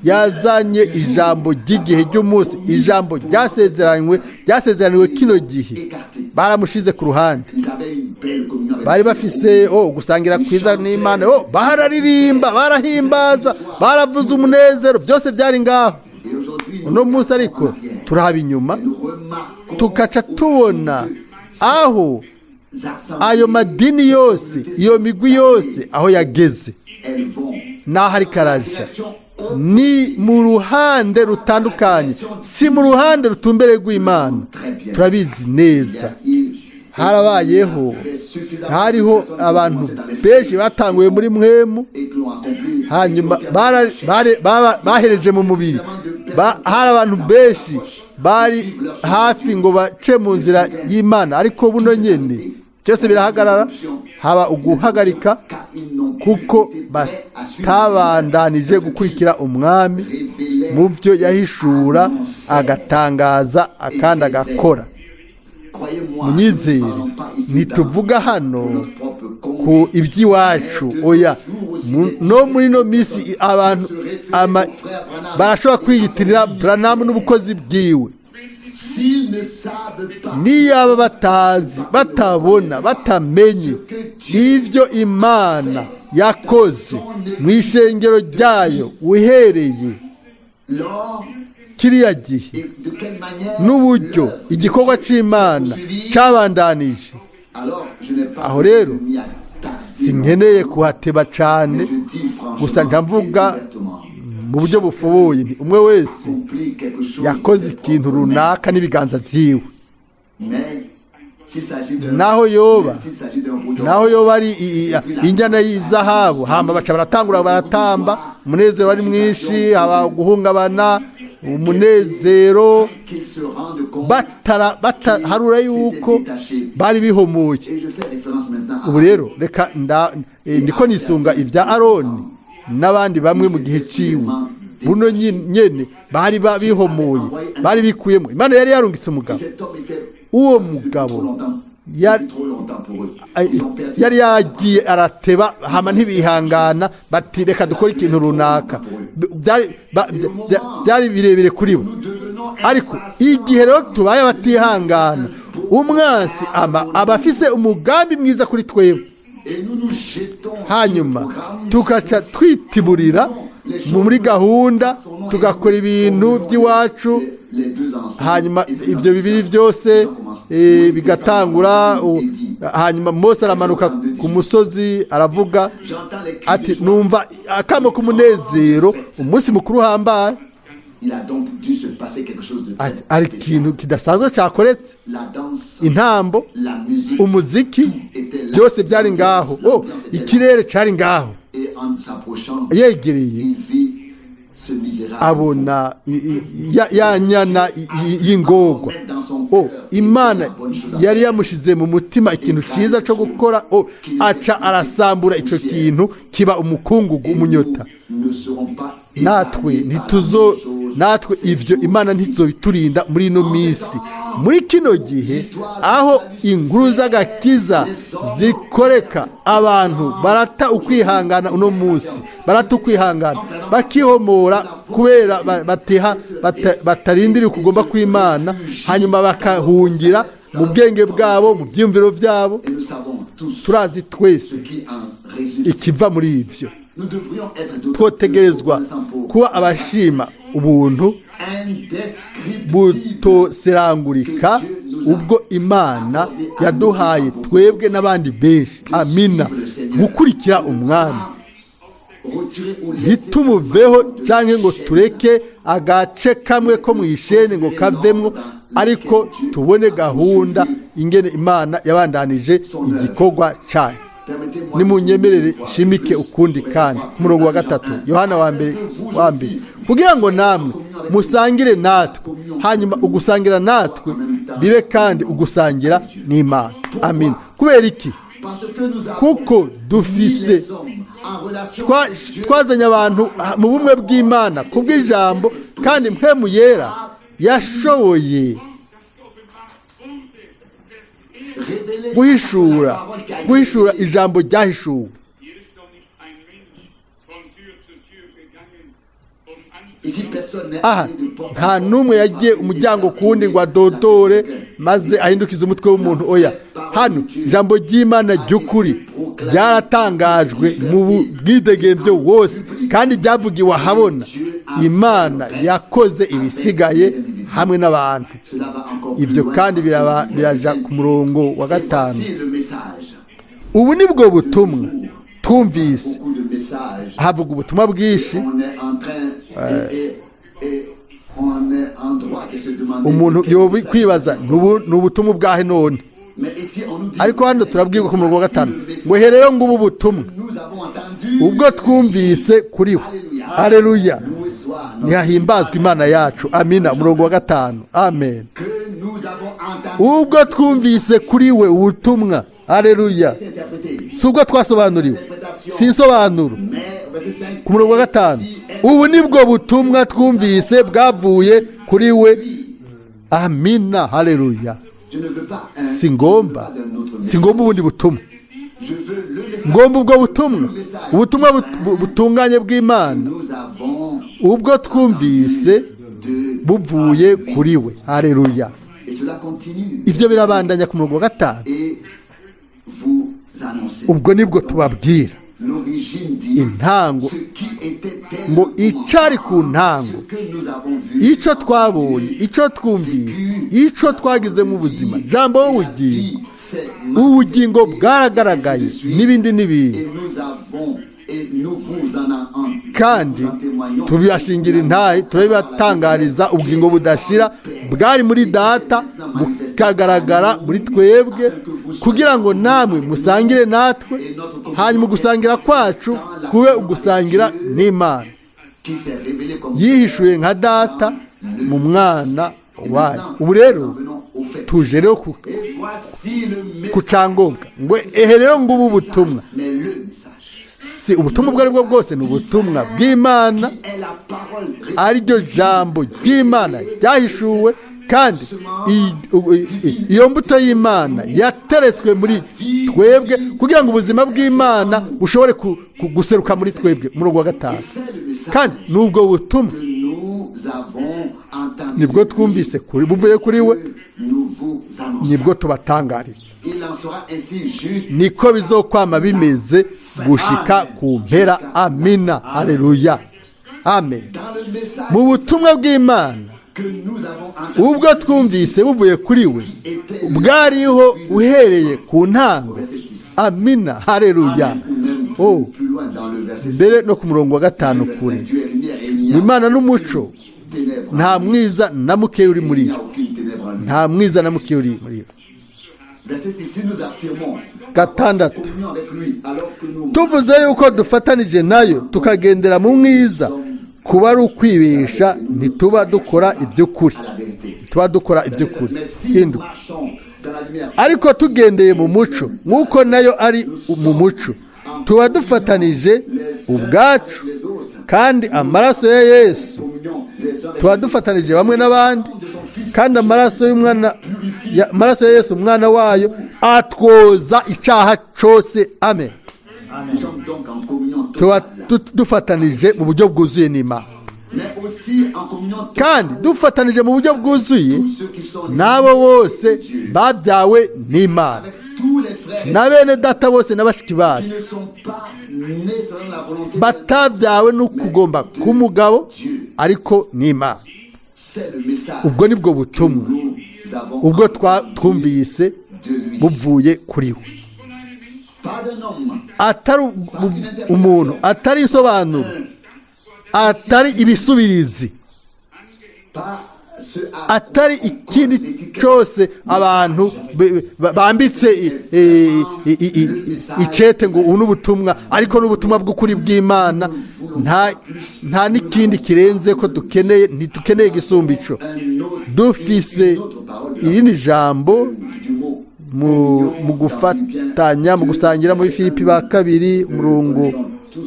yazanye ijambo ry'igihe ry'umunsi, ijambo ryasezeranywe, ryasezeraniwe kino gihe, baramushize ku ruhande. Ils avaient une belle communion avec Bari Dieu. bafise gusangira kwiza n'Imana, bararirimba, barahimbaza, baravuza umunezero, byose byari ngaho. Et aujourd'hui, nous Uno munsi ariko turaba inyuma, nous remarquons tugaca tubona aho ayo madini yose, iyo migwi yose, aho yageze elles vont. n'aho ariko araja ni mu ruhande rutandukanye, si mu ruhande rutumbereye rw'Imana. Turabizi neza, harabayeho, hariho abantu benshi batanguye muri mpwemu, hanyuma bahereje mu mubiri. Hari abantu benshi bari hafi ngo bace mu nzira y'Imana, ariko buno nyene byose birahagarara, haba uguhagarika kuko batabandanije gukurikira umwami mu byo yahishura, agatangaza akandi agakora. Munyizere, ntituvuga hano ku iby'iwacu, oya. No muri ino minsi abantu barashobora kwiyitirira Branham n'ubukozi bwiwe. Niyaba batazi, batabona, batamenye ibyo Imana yakoze mu ishengero ryayo uhereye kiriya gihe n'uburyo igikorwa cy'Imana cyabandanije, aho rero sinkeneye kuhateba cyane. Gusa mvuga mu buryo bufubuye nti umwe wese yakoze ikintu runaka n'ibiganza byiwe, naho yoba ari injyana y'izahabu. Hamba baca baratangura baratamba, umunezero wari mwinshi, haba guhungabana, umunezero, bataharura yuko bari bihomuye. Ubu rero reka ndiko nisunga ibya Aroni n'abandi bamwe mu gihe ciwe. Buno nyene bari bihomuye, bari bikuyemo. Imana yari yarungitse umugabo. Uwo mugabo yari yagiye arateba, hama ntibihangana, bati: "Reka dukore ikintu runaka." Byari birebire kuri bo. Ariko igihe rero tubaye abatihangana, umwansi aba afise umugambi mwiza kuri twebwe, hanyuma tugaca twitiburira muri gahunda, tugakora ibintu by'iwacu, hanyuma ibyo bibiri byose bigatangura. Hanyuma Mose aramanuka ku musozi, aravuga ati: "Numva akamo k'umunezero, umunsi mukuru uhambaye." Hari ikintu kidasanzwe cyakoretse: intambo, umuziki, byose byari ngaho. Oh, ikirere cyari ngaho. Yegereye, abona ya nyana y'ingorwa. Oh, Imana yari yamushize mu mutima ikintu cyiza cyo gukora. Oh, aca arasambura icyo kintu, kiba umukungugu, umunyota. Natwe ntituzo, natwe ibyo Imana ntizobiturinda muri ino minsi, muri kino gihe aho inkuru z'agakiza zikoreka. Abantu barata ukwihangana uno munsi, barata ukwihangana, bakihomora kubera batarindira ukugomba kw'Imana, hanyuma bakahungira mu bwenge bwabo, mu byiyumviro byabo. Turazi twese ikiva muri ibyo. Twotegerezwa kuba abashima ubuntu butoserangurika ubwo Imana yaduhaye twebwe n'abandi benshi, amina, gukurikira Umwami, ntitumuveho cyangwa ngo tureke agace kamwe ko mu isheni ngo kavemwo, ariko tubone gahunda ingene Imana yabandanije igikorwa cyayo. Nimunyemerere nshimike ukundi kandi ku murongo wa 3, Yohana wa mbere wa mbere: kugira ngo namwe musangire natwe, hanyuma ugusangira natwe bibe kandi ugusangira n'Imana. Amin. Kubera iki? Kuko dufise twazanye abantu mu bumwe bw'Imana kubw'ijambo, kandi Mpwemu Yera yashoboye guhishura ijambo ryahishuwe. Hier ist doch nicht ein Mensch von Tür zu Tür gegangen, um Aha nta n'umwe yagiye umuryango ku wundi ngo adodore maze ahindukize umutwe w'umuntu. Oya, hano ijambo ry'Imana ry'ukuri ryaratangajwe mu bwidegembyo wose kandi ryavugiwe ahabona. Imana yakoze ibisigaye hamwe n'abantu. Ibyo kandi biraja ku murongo wa 5: ubu ni bwo butumwa twumvise. Havuga ubutumwa bwinshi. Umuntu yoba kwibaza: ni ubutumwa ubwahe none? Ariko hano turabwirwa ku murongo wa 5 ngo: "He rero ngo ubu butumwa ubwo twumvise kuri we." Hareruya, ntihahimbazwa Imana yacu. Amina. Umurongo wa 5, amen. Ubwo twumvise kuri we ubutumwa, hareruya, si ubwo twasobanuriwe, si insobanuro. Ku murongo wa 5: ubu nibwo butumwa twumvise bwavuye kuri we. Amina, hareruya. Si ngomba, si ngomba ubundi butumwa, ngomba ubwo butumwa, ubutumwa butunganye bw'Imana, ubwo twumvise buvuye kuri we. Hareruya! Ibyo birabandanya ku murongo wa 5. Ubwo nibwo tubabwira intango, ngo icari ku ntango, icyo twabonye, icyo twumvise, icyo twagize mu buzima, jambo w'ubugingo, ubugingo bwaragaragaye, n'ibindi n'ibindi, kandi tubibashingira intahe, turabibatangariza. Ubugingo budashira bwari muri Data, bukagaragara muri twebwe, kugira ngo namwe musangire natwe, hanyuma ugusangira kwacu kube ugusangira n'Imana yihishuye nka Data mu Mwana wayo. Ubu rero tuje rero ku cyangombwa, ngo ehe rero ngubu ubutumwa, si ubutumwa ubwo ari bwo bwose, ni ubutumwa bw'Imana, ariryo jambo ry'Imana ryahishuwe, kandi iyo mbuto y'Imana yateretswe muri twebwe kugira ngo ubuzima bw'Imana bushobore guseruka muri twebwe. Umurongo wa 5: kandi n'ubwo butumwa nibwo twumvise buvuye kuri we, nibwo tubatangariza. Niko bizokwama bimeze gushika ku mpera. Amina, hareruya, amen. Mu butumwa bw'Imana ubwo twumvise buvuye kuri we, bwariho uhereye ku ntango. Amina, hareruya. Oh, mbere no ku murongo wa 5 kure: Imana n'umuco, nta mwiza na mukeya uri muri yo, nta mwiza na mukeya uri muri yo. 6: tuvuze yuko dufatanije nayo, tukagendera mu mwiza, kuba ari ukwibesha, ntituba dukora iby'ukuri, tuba dukora iby'ukuri. 7: ariko tugendeye mu muco nk'uko nayo ari mu muco, tuba dufatanije ubwacu, kandi amaraso ya Yesu, tuba dufatanije bamwe n'abandi, kandi amaraso y'umwana, amaraso ya Yesu umwana wayo, atwoza icyaha cyose. Amen. Tuba dufatanije mu buryo bwuzuye n'Imana, kandi dufatanije mu buryo bwuzuye n'abo bose babyawe n'Imana, na bene Data bose na bashiki bacu batabyawe n'ukugomba k'umugabo, ariko n'Imana. Ubwo nibwo butumwa ubwo twumvise buvuye kuri we, atari umuntu, atari isobanuro, atari ibisubirizi, atari ikindi cyose abantu bambitse icete ngo ubu ni ubutumwa, ariko n'ubutumwa bw'ukuri bw'Imana. Nta n'ikindi kirenze ko dukeneye, ntidukeneye igisumba ico. Dufise irindi jambo mu gufatanya, mu gusangira, muri Filipi ba kabiri, umurongo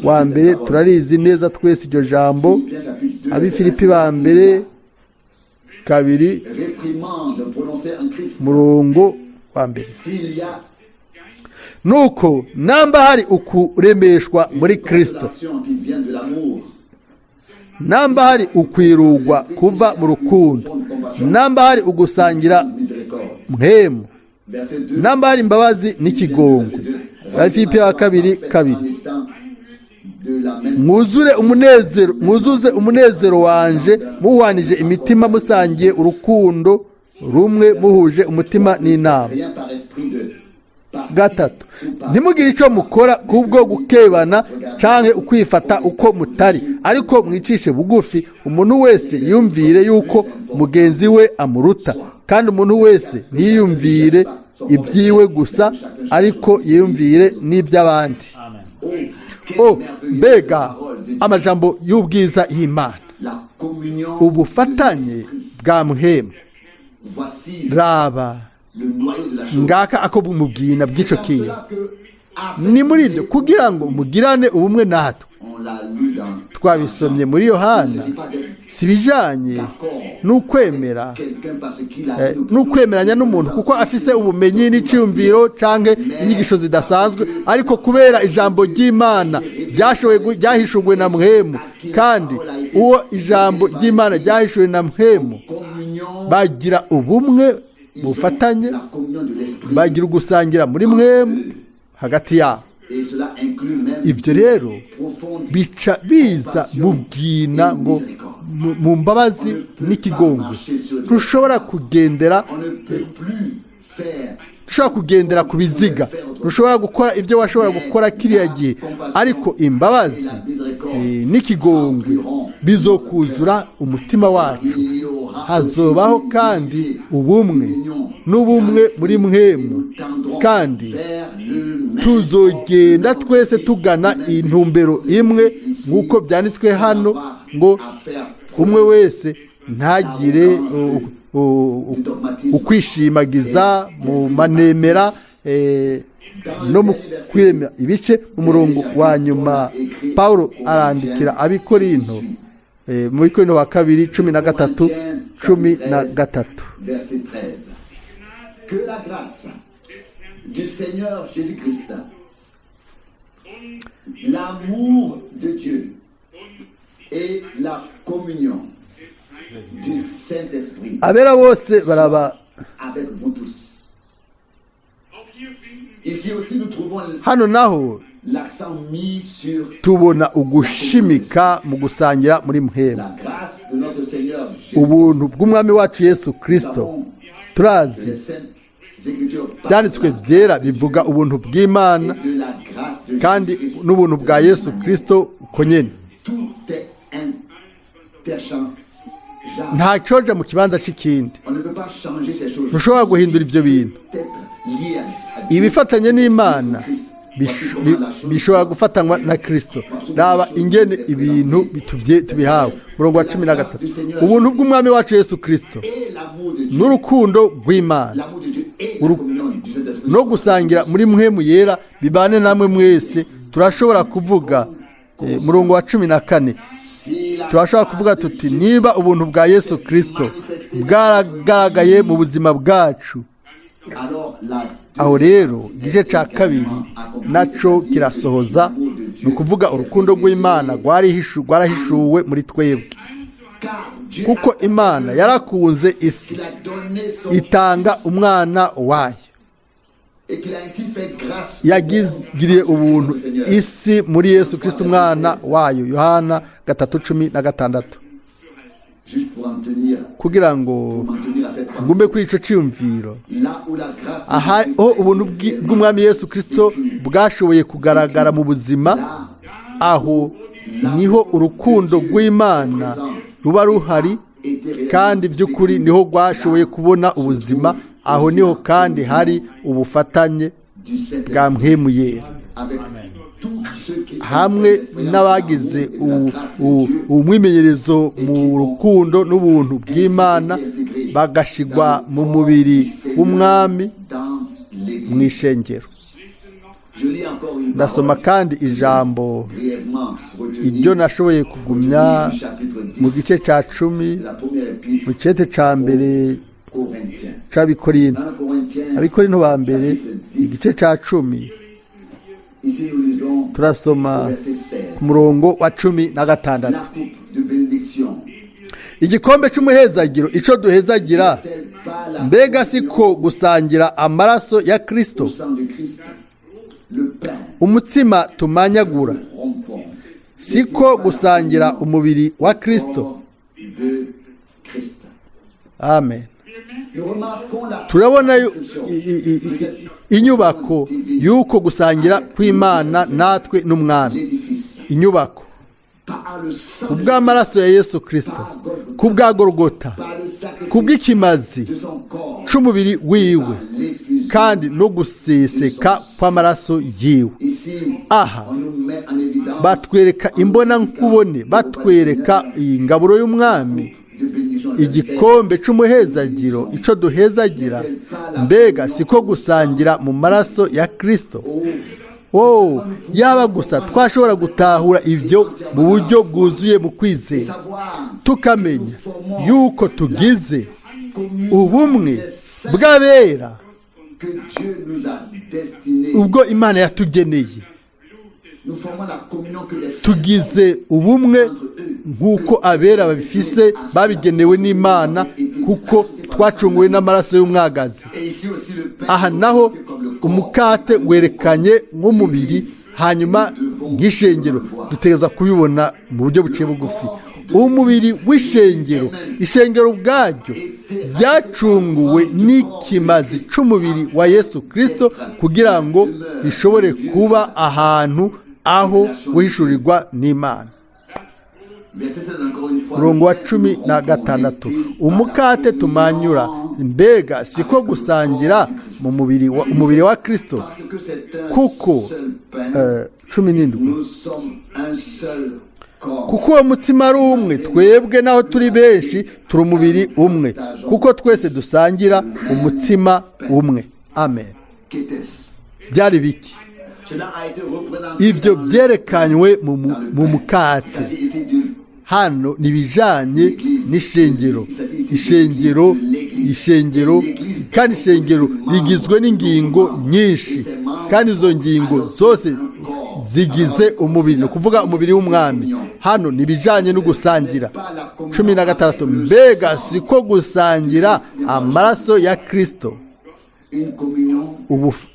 wa 1. Turarizi neza twese iryo jambo. Ab'Ifilipi ba mbere 2, murongo wa 1: nuko namba hari ukuremeshwa muri Kristo, namba hari ukwirugwa kuva mu rukundo, namba hari ugusangira mpemu, namba hari imbabazi n'ikigongwe. Abafilipi wa kabiri 2: mwuzure umunezero, mwuzuze umunezero wanje, muhwanije imitima, musangiye urukundo rumwe, muhuje umutima n'inama. 3: ntimugire icyo mukora kubwo gukebana canke ukwifata uko mutari, ariko mwicishe bugufi, umuntu wese yumvire yuko mugenzi we amuruta, kandi umuntu wese ntiyiyumvire ibyiwe gusa, ariko yiyumvire n'iby'abandi. O mbega amajambo y'ubwiza y'Imana! Ubufatanye bwa muhemu. Raba ngaka ako mubwina bw'icyo kintu. Ni muri ibyo kugira ngo mugirane ubumwe natwe. Twabisomye muri Yohana. Si ibijyanye n'ukwemera quelqu'un parce qu'il a une n'ukwemeranya n'umuntu kuko afise ubumenyi n'icyumviro canke inyigisho zidasanzwe, ariko kubera ijambo ry'Imana ryahishuwe na Mpwemu, kandi uwo ijambo ry'Imana ryahishuwe na Mpwemu communion, bagira ubumwe bufatanye, la communion de l'esprit, bagira ugusangira muri Mpwemu hagati yabo. Et cela inclut même Ibyo rero profonde bica biza mu bwina ngo mu mbabazi n'ikigongwe. Ntushobora kugendera On ne peut plus faire Ntushobora kugendera ku biziga, ntushobora gukora ibyo washobora gukora kiriya gihe, ariko imbabazi n'ikigongwe bizokuzura umutima wacu. Hazobaho kandi ubumwe n'ubumwe muri Mpwemu, kandi vers le même tuzogenda twese tugana intumbero imwe, nk'uko byanditswe hano ngo umwe wese ntagire ukwishimagiza mu manemera no mu kwirema ibice. Mu murongo wa nyuma, Paul arandikira Abikorinto, mu Bikorinto wa kabiri 13 13. Verset 13. Que la grâce du Seigneur Jésus-Christ, l'amour de Dieu et la communion du Saint-Esprit Abera bose baraba avec vous tous. Auch hier finden wir Ici aussi, nous trouvons Hano naho l'accent mis sur tubona ugushimika mu gusangira muri Mpwemu. la grâce de notre Seigneur Jésus. Ubuntu bw'Umwami wacu Yesu Kirisito. Turazi Les Saintes Écritures parlent Byanditswe Byera bivuga ubuntu bw'Imana de la grâce de kandi Jésus-Christ. n'ubuntu bwa Yesu Kirisito uko nyene. Tout est interchangeable. Nta cyoja mu kibanza c'ikindi. On ne peut pas changer ces choses. Ntushobora guhindura ibyo bintu. Être lié à Dieu. Ibifatanye n'Imana bishobora gufatanywa na Kirisito. Raba ingene ibintu tubihawe. Murongo wa 13: ubuntu bw'Umwami wacu Yesu Kirisito Et l'amour de Dieu. n'urukundo rw'Imana L'amour de Dieu et la communion du Saint-Esprit. no gusangira muri Mpwemu Yera bibane namwe mwese. Turashobora kuvuga, murongo wa 14, Si la turashobora kuvuga tuti niba ubuntu bwa Yesu Kirisito bwaragaragaye mu buzima bwacu, alors la aho rero igice cya kabiri naco kirasohoza, ni ukuvuga urukundo rw'Imana rwarahishuwe muri twebwe, car Dieu kuko Imana yarakunze isi qu'il a donné son itanga umwana wayo, et qu'il a ainsi fait grâce yagiriye ubuntu isi muri Yesu Kirisito umwana wayo. Yohana 3:16. Juste pour en tenir Kugira ngo m'en tenir à cette pensée. ngume kuri ico ciyumviro, Là où la grâce de aho ubuntu bw'Umwami Yesu Kirisito bwashoboye kugaragara mu buzima, aho niho urukundo rw'Imana ruba ruhari kandi by'ukuri niho rwashoboye kubona ubuzima. Aho niho kandi hari ubufatanye du Saint-Esprit bwa Mpwemu Yera avec tous ceux qui hamwe n'abagize umwimenyerezo mu rukundo n'ubuntu bw'Imana, bagashigwa mu mubiri w'Umwami dans l'Église. mu ishengero. Je lis encore une Ndasoma parole kandi ijambo brièvement retenue iryo nashoboye kugumya du chapitre 10 mu gice cya 10, de la première épître mu cete cya mbere Corinthiens. c'Abikorinto. Dans Corinthiens, Abikorinto ba mbere igice cya 10, ici nous lisons turasoma au verset 16. ku murongo wa 16. La coupe de bénédiction Igikombe c'umuhezagiro ico duhezagira, n'est-elle pas la mbega si ko gusangira amaraso ya Kristo? au sang de Christ, le pain Umutsima tumanyagura, rompant siko gusangira umubiri wa Kristo? corps de Christ. Amen. Nous remarquons la Turabona inyubako y'uko gusangira kw'Imana natwe n'Umwami, l'édifice inyubako par le sang ku de bw'amaraso ya Yesu Kristo, ku bwa Gorogota, par le sacrifice ku bw'ikimazi de son corps, c'umubiri wiwe, par l'effusion. kandi no guseseka kw'amaraso yiwe. Ici, Aha on nous met en évidence batwereka imbona nkubone, batwereka iyi ngaburo y'Umwami, de bénédiction igikombe c'umuhezagiro ico duhezagira, mbega siko gusangira mu maraso ya Kristo? Au Oh, yaba gusa twashobora gutahura ibyo mu buryo bwuzuye mu kwizera, tukamenya yuko tugize ubumwe bw'abera ubwo Imana yatugeneye. Tugize ubumwe nk'uko abera babifise, babigenewe n'Imana, kuko twacunguwe n'amaraso y'umwagazi. Aha naho umukate werekanye nk'umubiri, hanyuma nk'ishengero dutegereza kubibona mu buryo buciye bugufi. Umubiri w'ishengero, ishengero ubwaryo ryacunguwe n'ikimazi c'umubiri wa Yesu Kristo, kugira ngo rishobore kuba ahantu aho guhishurirwa n'Imana. Umurongo wa 16: umukate tumanyura, mbega siko gusangira mu mubiri wa, umubiri wa Kristo? Kuko 17: kuko uwo mutsima ari umwe, twebwe naho turi benshi turi umubiri umwe, kuko twese dusangira umutsima umwe. Amen. Byari biki? Ibyo byerekanywe mu mukate. Hano ni ibijyanye n'ishengero, ishengero, ishengero, kandi ishengero rigizwe n'ingingo nyinshi, kandi izo ngingo zose zigize umubiri, ni ukuvuga umubiri w'Umwami. Hano ni ibijyanye no gusangira. 16: mbega siko gusangira amaraso ya Kristo?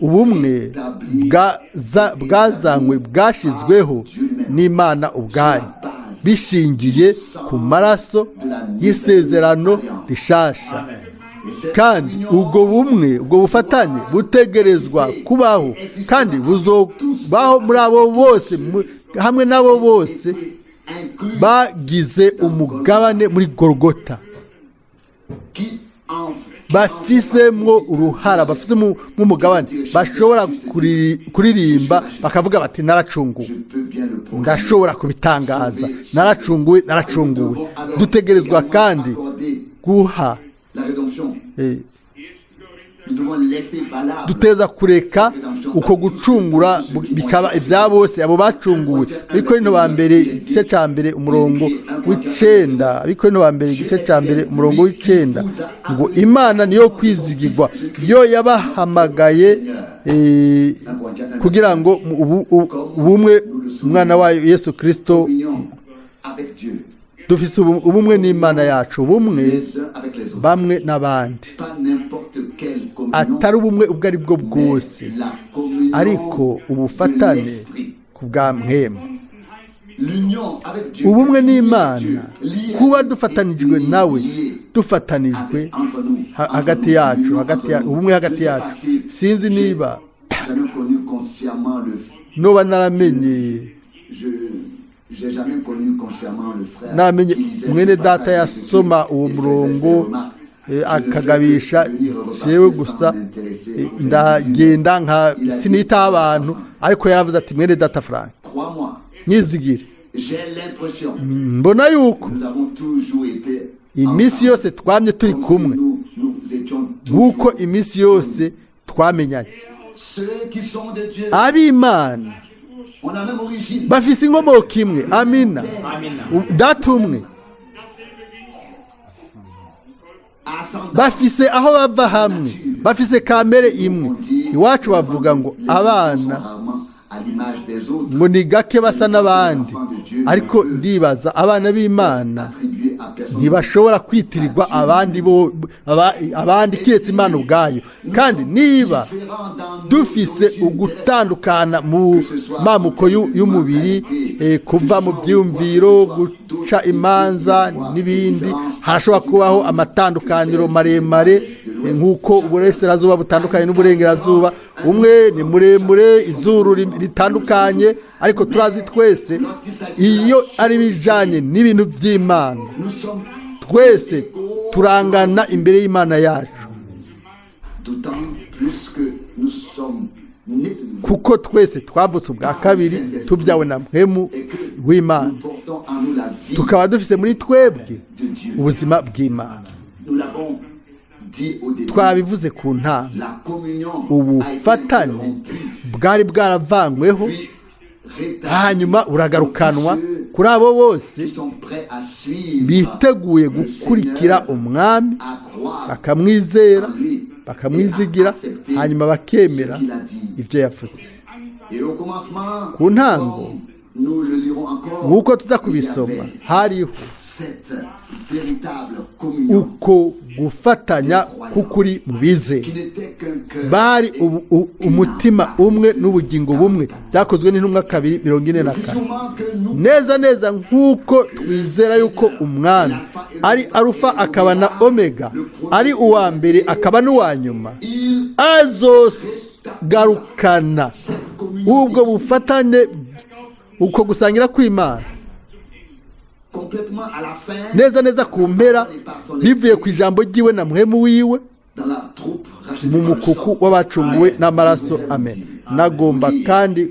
Ubumwe bwazanywe, bwashyizweho n'Imana ubwayo, bishingiye ku maraso y'isezerano rishasha. Kandi ubwo bumwe, ubwo bufatanye butegerezwa kubaho, kandi buzobaho muri abo bose, hamwe n'abo bose bagize umugabane muri Gorogota, bafisemwo uruhara, bafisemo nk'umugabane, bashobora kuririmba bakavuga bati: "Naracunguwe, ndashobora kubitangaza, naracunguwe, naracunguwe." Dutegerezwa kandi guha, duteza kureka uko gucungura bikaba ibya bose abo bacunguwe. Abikorinto ba mbere igice cya 1 umurongo w'9, Abikorinto ba mbere igice cya 1 umurongo w'9 ngo: "Imana niyo kwizigirwa, yo yabahamagaye kugira ngo ubumwe umwana wayo Yesu Kirisito." Dufise ubumwe n'Imana yacu, ubumwe bamwe n'abandi, atari ubumwe ubwo ari bwo bwose, ariko ubufatane ku bwa mpwemu, ubumwe n'Imana, kuba dufatanijwe nawe, dufatanijwe hagati yacu, hagati ubumwe hagati yacu. Sinzi niba noba naramenye mwene data yasoma uwo murongo akagabisha jewe gusa ndagenda nka sinitaho abantu, ariko yaravuze ati: "Mwene data Frank, nyizigire, mbona yuko iminsi yose twamye turi kumwe nk'uko iminsi yose twamenyanye." Ab'Imana bafise inkomoko imwe, amina, data umwe, bafise aho bava hamwe, bafise kamere imwe. Iwacu bavuga ngo abana ngo ni gake basa n'abandi, ariko ndibaza abana b'Imana ntibashobora kwitirirwa abandi bo abandi kiretse Imana ubwayo. Kandi niba dufise ugutandukana mu mamuko y'umubiri, kuva mu byiyumviro, guca imanza n'ibindi, harashobora kubaho amatandukaniro maremare, nk'uko uburasirazuba butandukanye n'uburengerazuba. Umwe ni muremure, izuru ritandukanye, ariko turazi twese iyo ari ibijyanye n'ibintu by'Imana, twese turangana imbere y'Imana yacu, kuko twese twavutse ubwa kabiri, tubyawe na mpwemu w'Imana, tukaba dufise muri twebwe ubuzima bw'Imana. dit au début, Twabivuze ku ntango, la communion a été ubufatane interrompue, bwari bwaravanyweho, puis rétablie hanyuma buragarukanwa pour ceux kuri abo bose qui sont prêts à suivre biteguye le gukurikira Seigneur, Umwami, à croire bakamwizera, en lui bakamwizigira, et à accepter hanyuma bakemera ce qu'il a dit. ibyo yavuze. Et au commencement, Ku ntango, comme nous le lirons encore, nk'uko tuza il y kubisoma, avait hariho cette véritable communion uko gufatanya k'ukuri mu bizera. qui n'était qu'un cœur Bari et une umutima âme. umwe n'ubugingo bumwe. Byakozwe n'Intumwa 2:44. C'est sûrement que nous Neza neza nk'uko twizera yuko Umwami ari Arufa akaba na Omega, ari uwa mbere akaba n'uwa nyuma, il azogarukana cette communion ubwo bufatane, uko gusangira kw'Imana complètement à la fin neza neza ku mpera, bivuye ku ijambo ry'iwe na Mpwemu wiwe, dans la troupe rachetée mu par le mukuku sang. w'abacunguwe Amen. n'amaraso. Amen. Nagomba kandi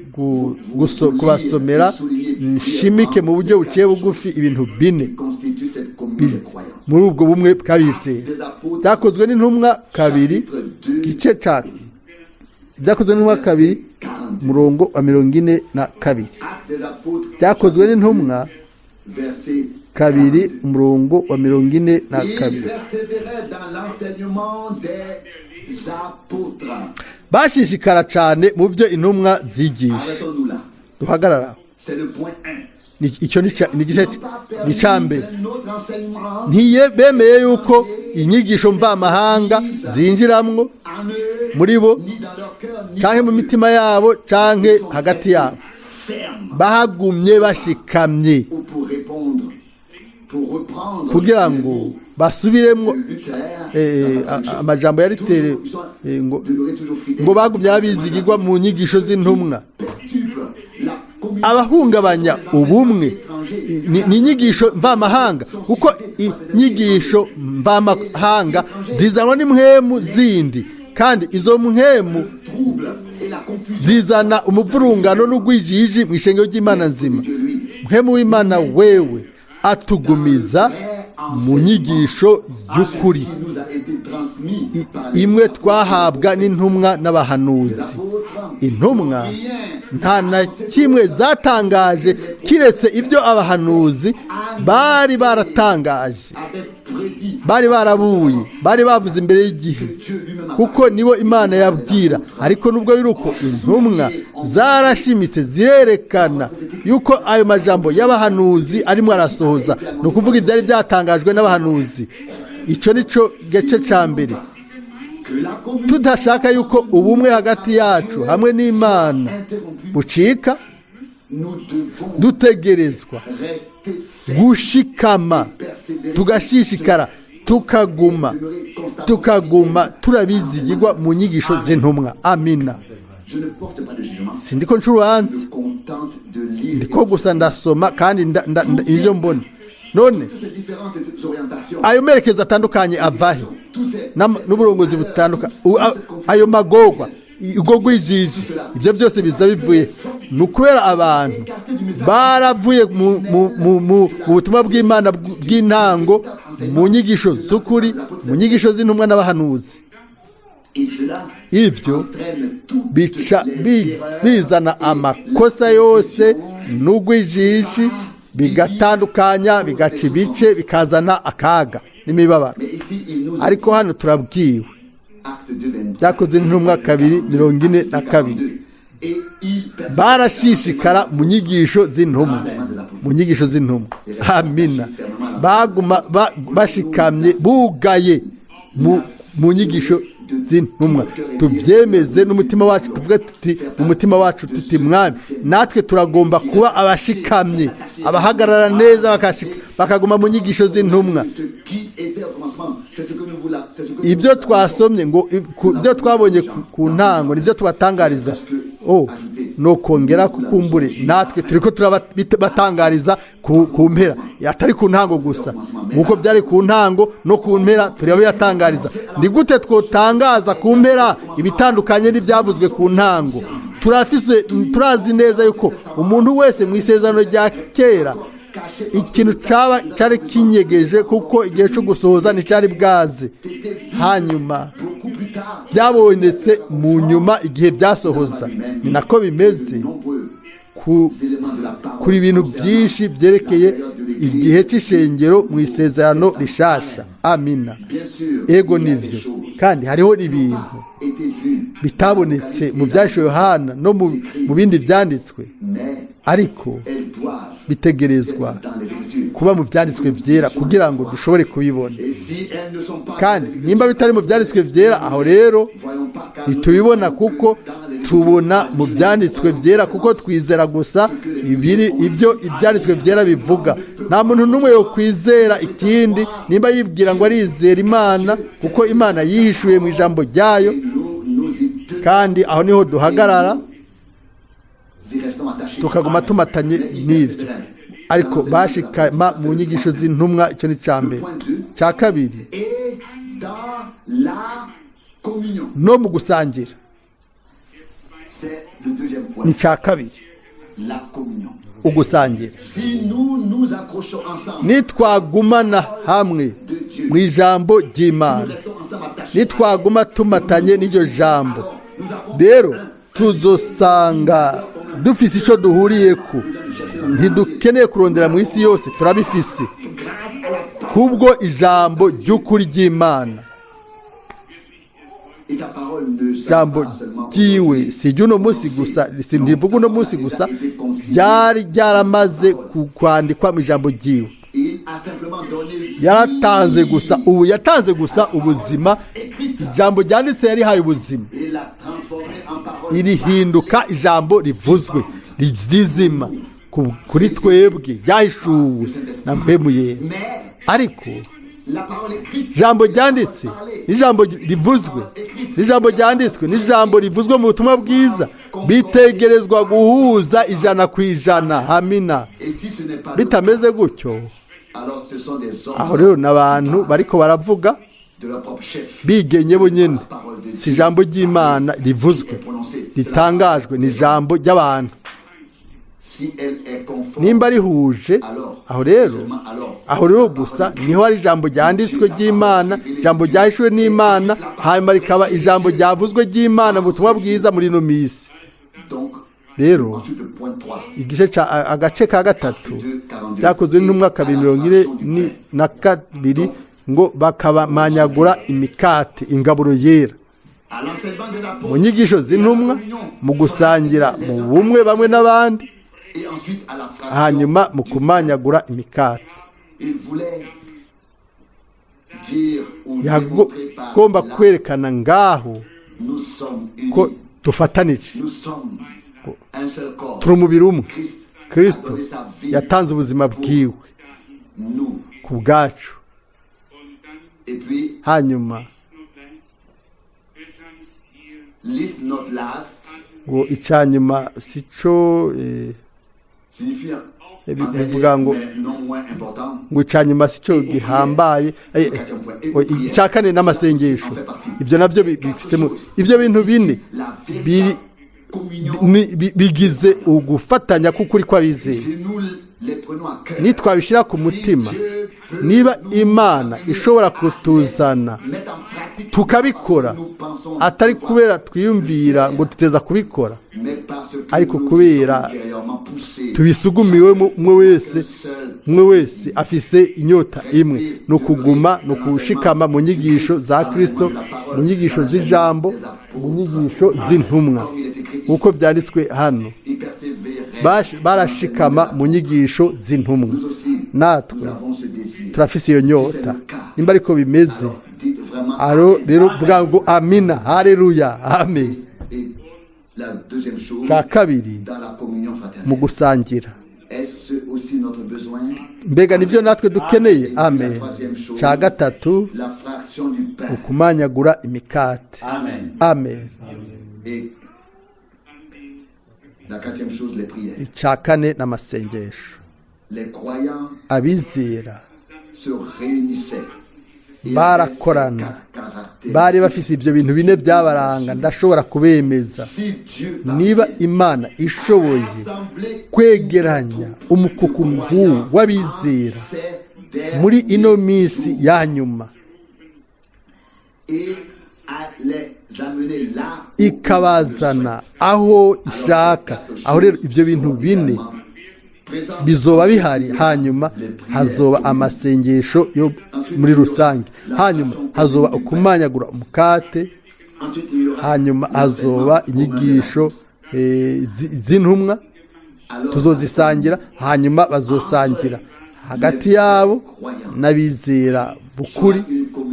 kubasomera, nshimike mu buryo buciye bugufi ibintu bine Constitue cette communion des croyants. muri ubwo bumwe bw'abizera. Des apôtres, Byakozwe n'Intumwa 2, gice ca Byakozwe n'Intumwa 2, 42. umurongo wa 42. Actes des apôtres, Byakozwe n'Intumwa verset 2, 42. umurongo wa mirongo ine na Il kabiri. persévérait dans l'enseignement des apôtres. Bashishikara cyane mu byo intumwa zigisha. Arrêtons-nous là. Duhagarara. C'est le point 1. Icyo ni igice Ils n'ont pas ni permis icya mbere. un autre enseignement Ntiye bemeye yuko inyigisho mvamahanga zinjiramwo en eux, muri bo, ni dans leur cœur, ni canke mu en eux. mitima yabo, canke Ils sont hagati restés yabo. fermes Bahagumye bashikamye ou pour répondre, pour reprendre kugira les ngo mots basubiremwo de Luther eh, dans sa traduction. amajambo ya Luteri, Toujours, ils sont ngo demeurés toujours fidèles. ngo bagumye abizigirwa mu nyigisho z'intumwa. Perturbe la communion. Abahungabanya ubumwe ni inyigisho mvamahanga, kuko inyigisho mvamahanga zizanwa n'impwemu zindi, kandi izo mpwemu Trouble et la confusion zizana umuvurungano n'ugwijiji mu ishengero ry'Imana nzima. de lui. Mpwemu w'Imana wewe atugumiza mu nyigisho y'ukuri Qui nous a été transmis par les imwe twahabwa n'intumwa n'abahanuzi. apôtres. Intumwa nta na kimwe zatangaje kiretse ibyo abahanuzi bari baratangaje, Avait prédit. bari barabuye, bari bavuze imbere y'igihe, Dieu lui-même a kuko nibo Imana yabwira. Ariko nubwo biri uko, intumwa zarashimitse zirerekana yuko ayo majambo y'abahanuzi arimo arasohoza, ni ukuvuga ibyari byatangajwe n'abahanuzi. Icyo ni cyo gice cya mbere. Que la communion Tudashaka yuko ubumwe hagati yacu hamwe n'Imana interrompue, bucika, nous devons dutegerezwa rester fermes, gushikama, persévérer, tugashishikara, tukaguma demeurer constamment tukaguma fidèles. turabizigirwa mu nyigisho z'intumwa. Amina. Je ne porte pas de jugement. Sindiko nca urubanza. Je me contente de lire Ndiko gusa ndasoma kandi ibyo mbona none. toutes ces différentes orientations, Ayo merekezo atandukanye avahe tous ces n'uburongozi butandukanye, ayo magorwa, ubwo gwijiji, ibyo byose biza bivuye ni ukubera abantu baravuye mu butumwa bw'Imana bw'intango, mu nyigisho z'ukuri, mu nyigisho z'intumwa n'abahanuzi. Et cela Ibyo entraîne toutes bica les erreurs bizana et amakosa la yose confusion. n'ugwijiji, bigatandukanya, bigaca ibice, bikazana akaga n'imibabaro. Mais ici, il nous Ariko hano turabwiwe, Acte 2, 23, Byakozwe n'Intumwa 2:42. Et il persévère Barashishikara mu nyigisho z'intumwa, mu nyigisho z'intumwa. Amina. Baguma bashikamye, bugaye mu nyigisho z'intumwa. Tubyemeze n'umutima wacu, tuvuge tuti mu mutima wacu tuti: "Mwami, natwe turagomba kuba abashikamye, abahagarara neza, bakaguma mu nyigisho z'intumwa." Ce qui était au commencement, c'est ce que nous voulons, c'est ce que Ibyo nous twasomye ngo ibyo twabonye ku ntango nibyo tubatangariza. Oh, no kongera kukumbure, natwe turiko turabatangariza ku mpera, atari ku ntango gusa. Nkuko byari ku ntango, no ku mpera turabibatangariza. Ni gute twotangaza ku mpera ibitandukanye n'ibyavuzwe ku ntango? Turafise, turazi neza yuko umuntu wese mu Isezerano rya Kera ikintu caba cari kinyegeje, kuko igihe cyo gusohoza nticyari bwaze. C'était Hanyuma byabonetse mu nyuma igihe byasohoza. Ni nako bimeze kuri ibintu byinshi byerekeye igihe cy'ishengero mu isezerano rishasha. Amina. Ego nibyo. Kandi hariho ibintu bitabonetse mu byashiwe Yohana no mu bindi byanditswe, ariko bitegerezwa kuba mu byanditswe byera kugira ngo dushobore kubibona. Kandi nimba bitari mu byanditswe byera, aho rero ntitubibona, kuko tubona mu byanditswe byera, kuko twizera gusa ibyo ibyanditswe byera bivuga. Nta muntu n'umwe yo kwizera ikindi nimba yibwira ngo arizera Imana, kuko Imana yihishuye mu ijambo ryayo, kandi aho niho duhagarara tukaguma tumatanye n'ibyo. Ariko bashikama mu nyigisho z'intumwa. Icyo ni icya mbere. Cya kabiri, no mu gusangira. Ni icya kabiri, ugusangira. Nitwagumana hamwe mu ijambo ry'Imana, nitwaguma tumatanye n'iryo jambo, rero tuzosanga dufise icyo duhuriye ku. Ntidukeneye kurondera mu isi yose, turabifise kubwo ijambo ry'ukuri ry'Imana. Ijambo ryiwe si iry'uno munsi gusa, si ntivuga uno munsi gusa, ryari ryaramaze kwandikwa mu ijambo ryiwe. Yaratanze gusa ubu, yatanze gusa ubuzima. Ijambo ryanditse yarihaye ubuzima, irihinduka ijambo rivuzwe rizima kuri twebwe, ryahishuwe na mpemu yera. Ariko ijambo ryanditse n'ijambo rivuzwe, n'ijambo ryanditswe n'ijambo rivuzwe mu butumwa bwiza bitegerezwa guhuza 100%. Hamina. Bitameze gutyo, aho rero n'abantu bariko baravuga bigenye bo nyine. Si ijambo ry'Imana rivuzwe ritangajwe, ni ijambo ry'abantu. Nimba rihuje, aho rero gusa niho hari ijambo ryanditswe ry'Imana, ijambo ryahishuwe n'Imana, hanyuma rikaba ijambo ryavuzwe ry'Imana mu butumwa bwiza muri ino minsi. Rero igice ca agace ka gatatu, byakozwe n'intumwa 2:42, ngo bakabamanyagura imikate, ingaburo yera, mu nyigisho z'intumwa, mu gusangira mu bumwe bamwe n'abandi, hanyuma mu kumanyagura imikate. Yagomba kwerekana ngaho ko dufatanije, turi umubiri umwe. Kristo yatanze ubuzima bwiwe ku bwacu. Hanyuma ngo icyanyuma si cyo bivuga ngo icanyuma si cyo gihambaye. Icya kane n'amasengesho, ibyo nabyo bifisemo. Ibyo bintu bine bigize ugufatanya k'ukuri kw'abizeye. Nitwabishyira ku mutima, niba Imana ishobora kutuzana tukabikora, atari kubera twiyumvira ngo duteza kubikora, ariko kubera tubisugumiwe, umwe wese afise inyota imwe, ni ukuguma, ni ukushikama mu nyigisho za Kirisito, mu nyigisho z'ijambo, mu nyigisho z'intumwa, nk'uko byanditswe hano. Barashikama mu nyigisho z'intumwa. Natwe turafise iyo nyota. Nimba ariko bimeze, rero vuga ngo amina, haleluya, amen. Cya kabiri, mu gusangira. Mbega nibyo natwe dukeneye? Amen. Cya gatatu, ukumanyagura imikate. Amen. Icya kane n'amasengesho. Abizera barakorana, bari bafise ibyo bintu bine byabaranga. Ndashobora kubemeza, niba Imana ishoboye kwegeranya umukuku nk'uwu w'abizera muri ino minsi ya nyuma. Ikabazana aho ishaka. Aho rero ibyo bintu bine bizoba bihari. Hanyuma hazoba amasengesho yo muri rusange, hanyuma hazoba ukumanyagura umukate, hanyuma hazoba inyigisho z'intumwa tuzozisangira, hanyuma bazosangira hagati yabo n'abizera bukuri.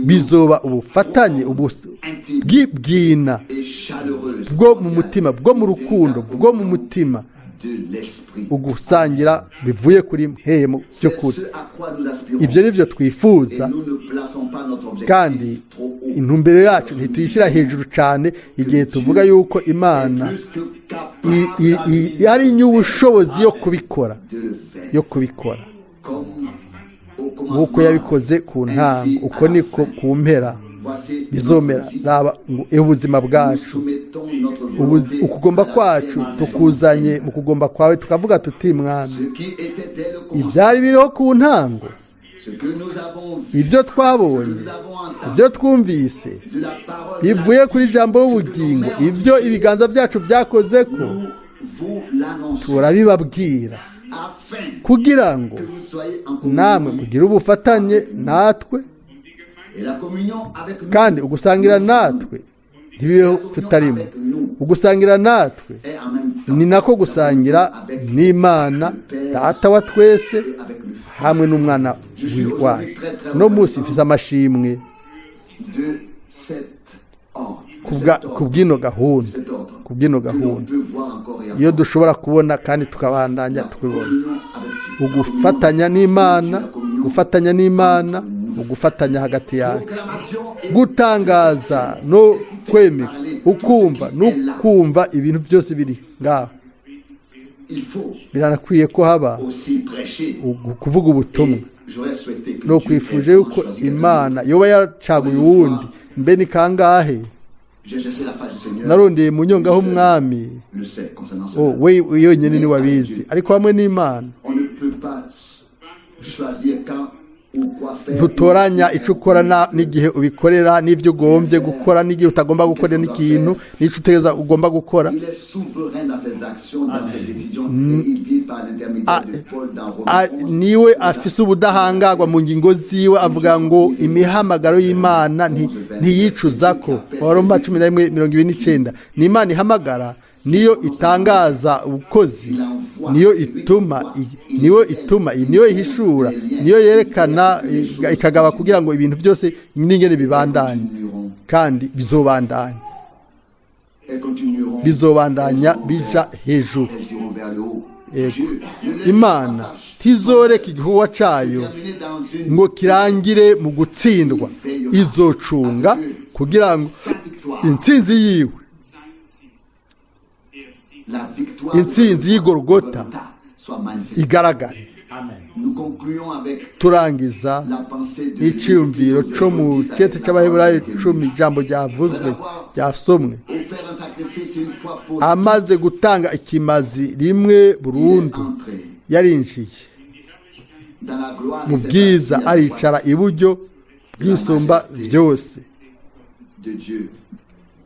Bizoba ubufatanye bw'ibwina bwo mu mutima, bwo mu rukundo, bwo mu mutima, ugusangira bivuye kuri mpemu by'ukuri. Ibyo ni byo twifuza, kandi intumbero yacu ntituyishyira hejuru cyane igihe tuvuga yuko Imana ari ny'ubushobozi yo kubikora nk'uko yabikoze ku ntango, uko niko ku mpera bizomera. Raba ubuzima bwacu, ukugomba kwacu tukuzanye mu kugomba kwawe, tukavuga tuti: "Mwami, ibyari biriho ku ntango, ibyo twabonye, ibyo twumvise bivuye kuri ijambo y'ubugingo, ibyo ibiganza byacu byakoze ko, turabibabwira kugira ngo namwe mugire ubufatanye natwe, kandi ugusangira natwe ntibibeho tutarimo. Ugusangira natwe ni nako gusangira n'Imana Data wa twese hamwe n'Umwana wayo." No munsi mfise amashimwe ku bw'ino gahunda iyo dushobora kubona kandi tukabandanya tukibona ugufatanya n'Imana, gufatanya n'Imana, ugufatanya hagati yacu, gutangaza no kwemera, ukumva no kumva ibintu byose biri ngaho. Biranakwiye ko haba kuvuga ubutumwa. No kwifuje yuko Imana yoba yacaguye uwundi. Mbe ni kangahe narondeye mu nyonga h'Umwami? We yonyine ni wabizi, ariko hamwe n'Imana ntutoranya icyo ukora n'igihe ubikorera, n'ibyo ugombye gukora n'igihe utagomba gukora, n'ikintu n'icyo utegereza ugomba gukora. Il est souverain dans ses actions, dans ses décisions, et il dit par l'intermédiaire de Paul dans Romains 11, Niwe afise ubudahangarwa mu ngingo ziwe. Avuga ngo imihamagaro y'Imana ntiyicuza ko Abaroma 11:29. Ni Imana ihamagara, niyo itangaza ubukozi, niyo ituma, niyo ituma, niyo ihishura, niyo yerekana, ikagaba kugira ngo ibintu byose n'ingene bibandanye, kandi bizobandanya. Elles continueront, Bizobandanya bija hejuru. elles iront vers le haut. Yego. Dieu ne laisse Imana pas ntizoreka igikorwa cayo terminer dans une ngo kirangire mu gutsindwa. Izocunga kugira ngo sa victoire, intsinzi yiwe, la victoire intsinzi y'Igorogota soit manifestée. igaragare. Nous concluons avec Turangiza la pensée de iciyumviro co mu cete c'Abaheburayo 10, ijambo ryavuzwe, ryasomwe. Offert un sacrifice une fois pour Amaze gutanga ikimazi rimwe burundu, entrer yarinjiye dans la gloire mu et s'est bwiza, assis à aricara droite iburyo bw'Isumba byose, de Dieu,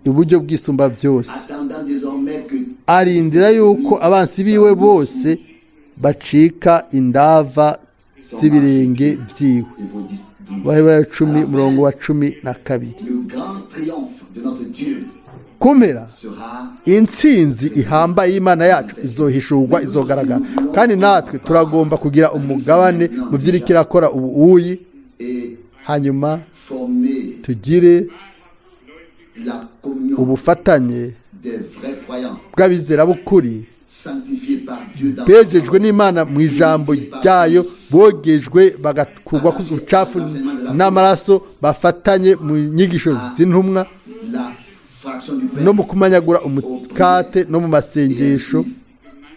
iburyo bw'Isumba byose, attendant désormais que arindira yuko abansi biwe bose bacika indava z'ibirenge vyiwe. Hébreux 10, 12. Abaheburayo 10, umurongo wa 12. Le grand triomphe de notre Dieu Kumpera sera intsinzi ihambaye y'Imana yacu izohishurwa, izogaragara, kandi natwe turagomba kugira umugabane mu by'iriko irakora ubu uyi. Et Hanyuma former tugire la communion ubufatanye des vrais croyants bw'abizera b'ukuri, sanctifiés par Dieu dans bejejwe n'Imana mu ijambo ryayo, bogejwe bagakurwa ku bucafu n'amaraso, bafatanye mu nyigisho z'intumwa, la fraction du pain no mu kumanyagura umukate, no mu masengesho,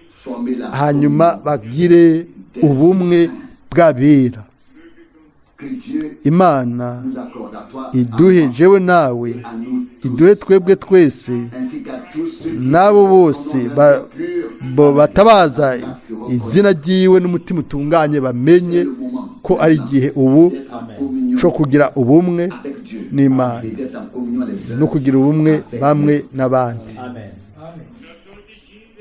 former la hanyuma bagire ubumwe bw'abera. Que Dieu Imana nous accorde à toi, iduhe jewe nawe, à nous tous, iduhe twebwe twese, ainsi qu'à tous ceux qui n'abo bose bo batabaza izina ryiwe n'umutima utunganye, bamenye ko ari igihe ubu d'être en communion cyo kugira ubumwe avec Dieu. n'Imana Et d'être en communion les uns no kugira ubumwe avec bamwe les autres. n'abandi.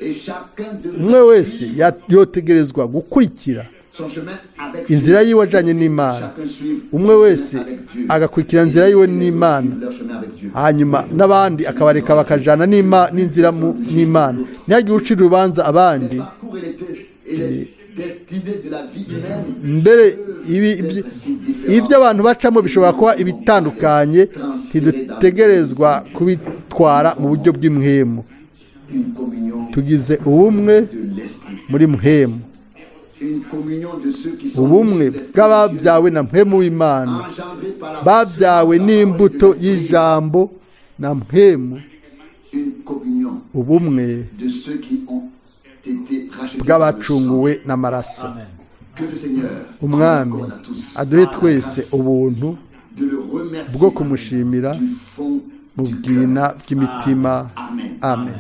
Et chacun devrait Umwe wese yotegerezwa gukurikira son chemin avec inzira Dieu. yiwe ajanye n'Imana. Chacun suive Umwe son wese chemin avec Dieu. agakurikira Et inzira yiwe laisser les autres n'Imana. suivre leur chemin avec Dieu. Hanyuma n'abandi akabareka bakajana n'inzira n'Imana, ntihagire ucira urubanza abandi. Les parcours et et les destinées de la vie humaine Mbere peuvent être si différents. ibyo abantu bacamo bishobora kuba ibitandukanye, ntidutegerezwa kubitwara mu buryo bw'impwemu. Une communion Tugize ubumwe de l'esprit. muri mpwemu, Une communion de ceux qui sont ubumwe nés de l'esprit de Dieu, bw'ababyawe na mpwemu w'Imana, engendrés par la babyawe semence de la parole n'imbuto de l'esprit. y'ijambo na mpwemu. Une communion Ubumwe de ceux qui ont été rachetés par le sang. bw'abacunguwe n'amaraso. Que le Seigneur Umwami accorde à tous aduhe twese ubuntu de le remercier bwo kumushimira du fond mu du bwina cœur. bw'imitima. Amen. Amen.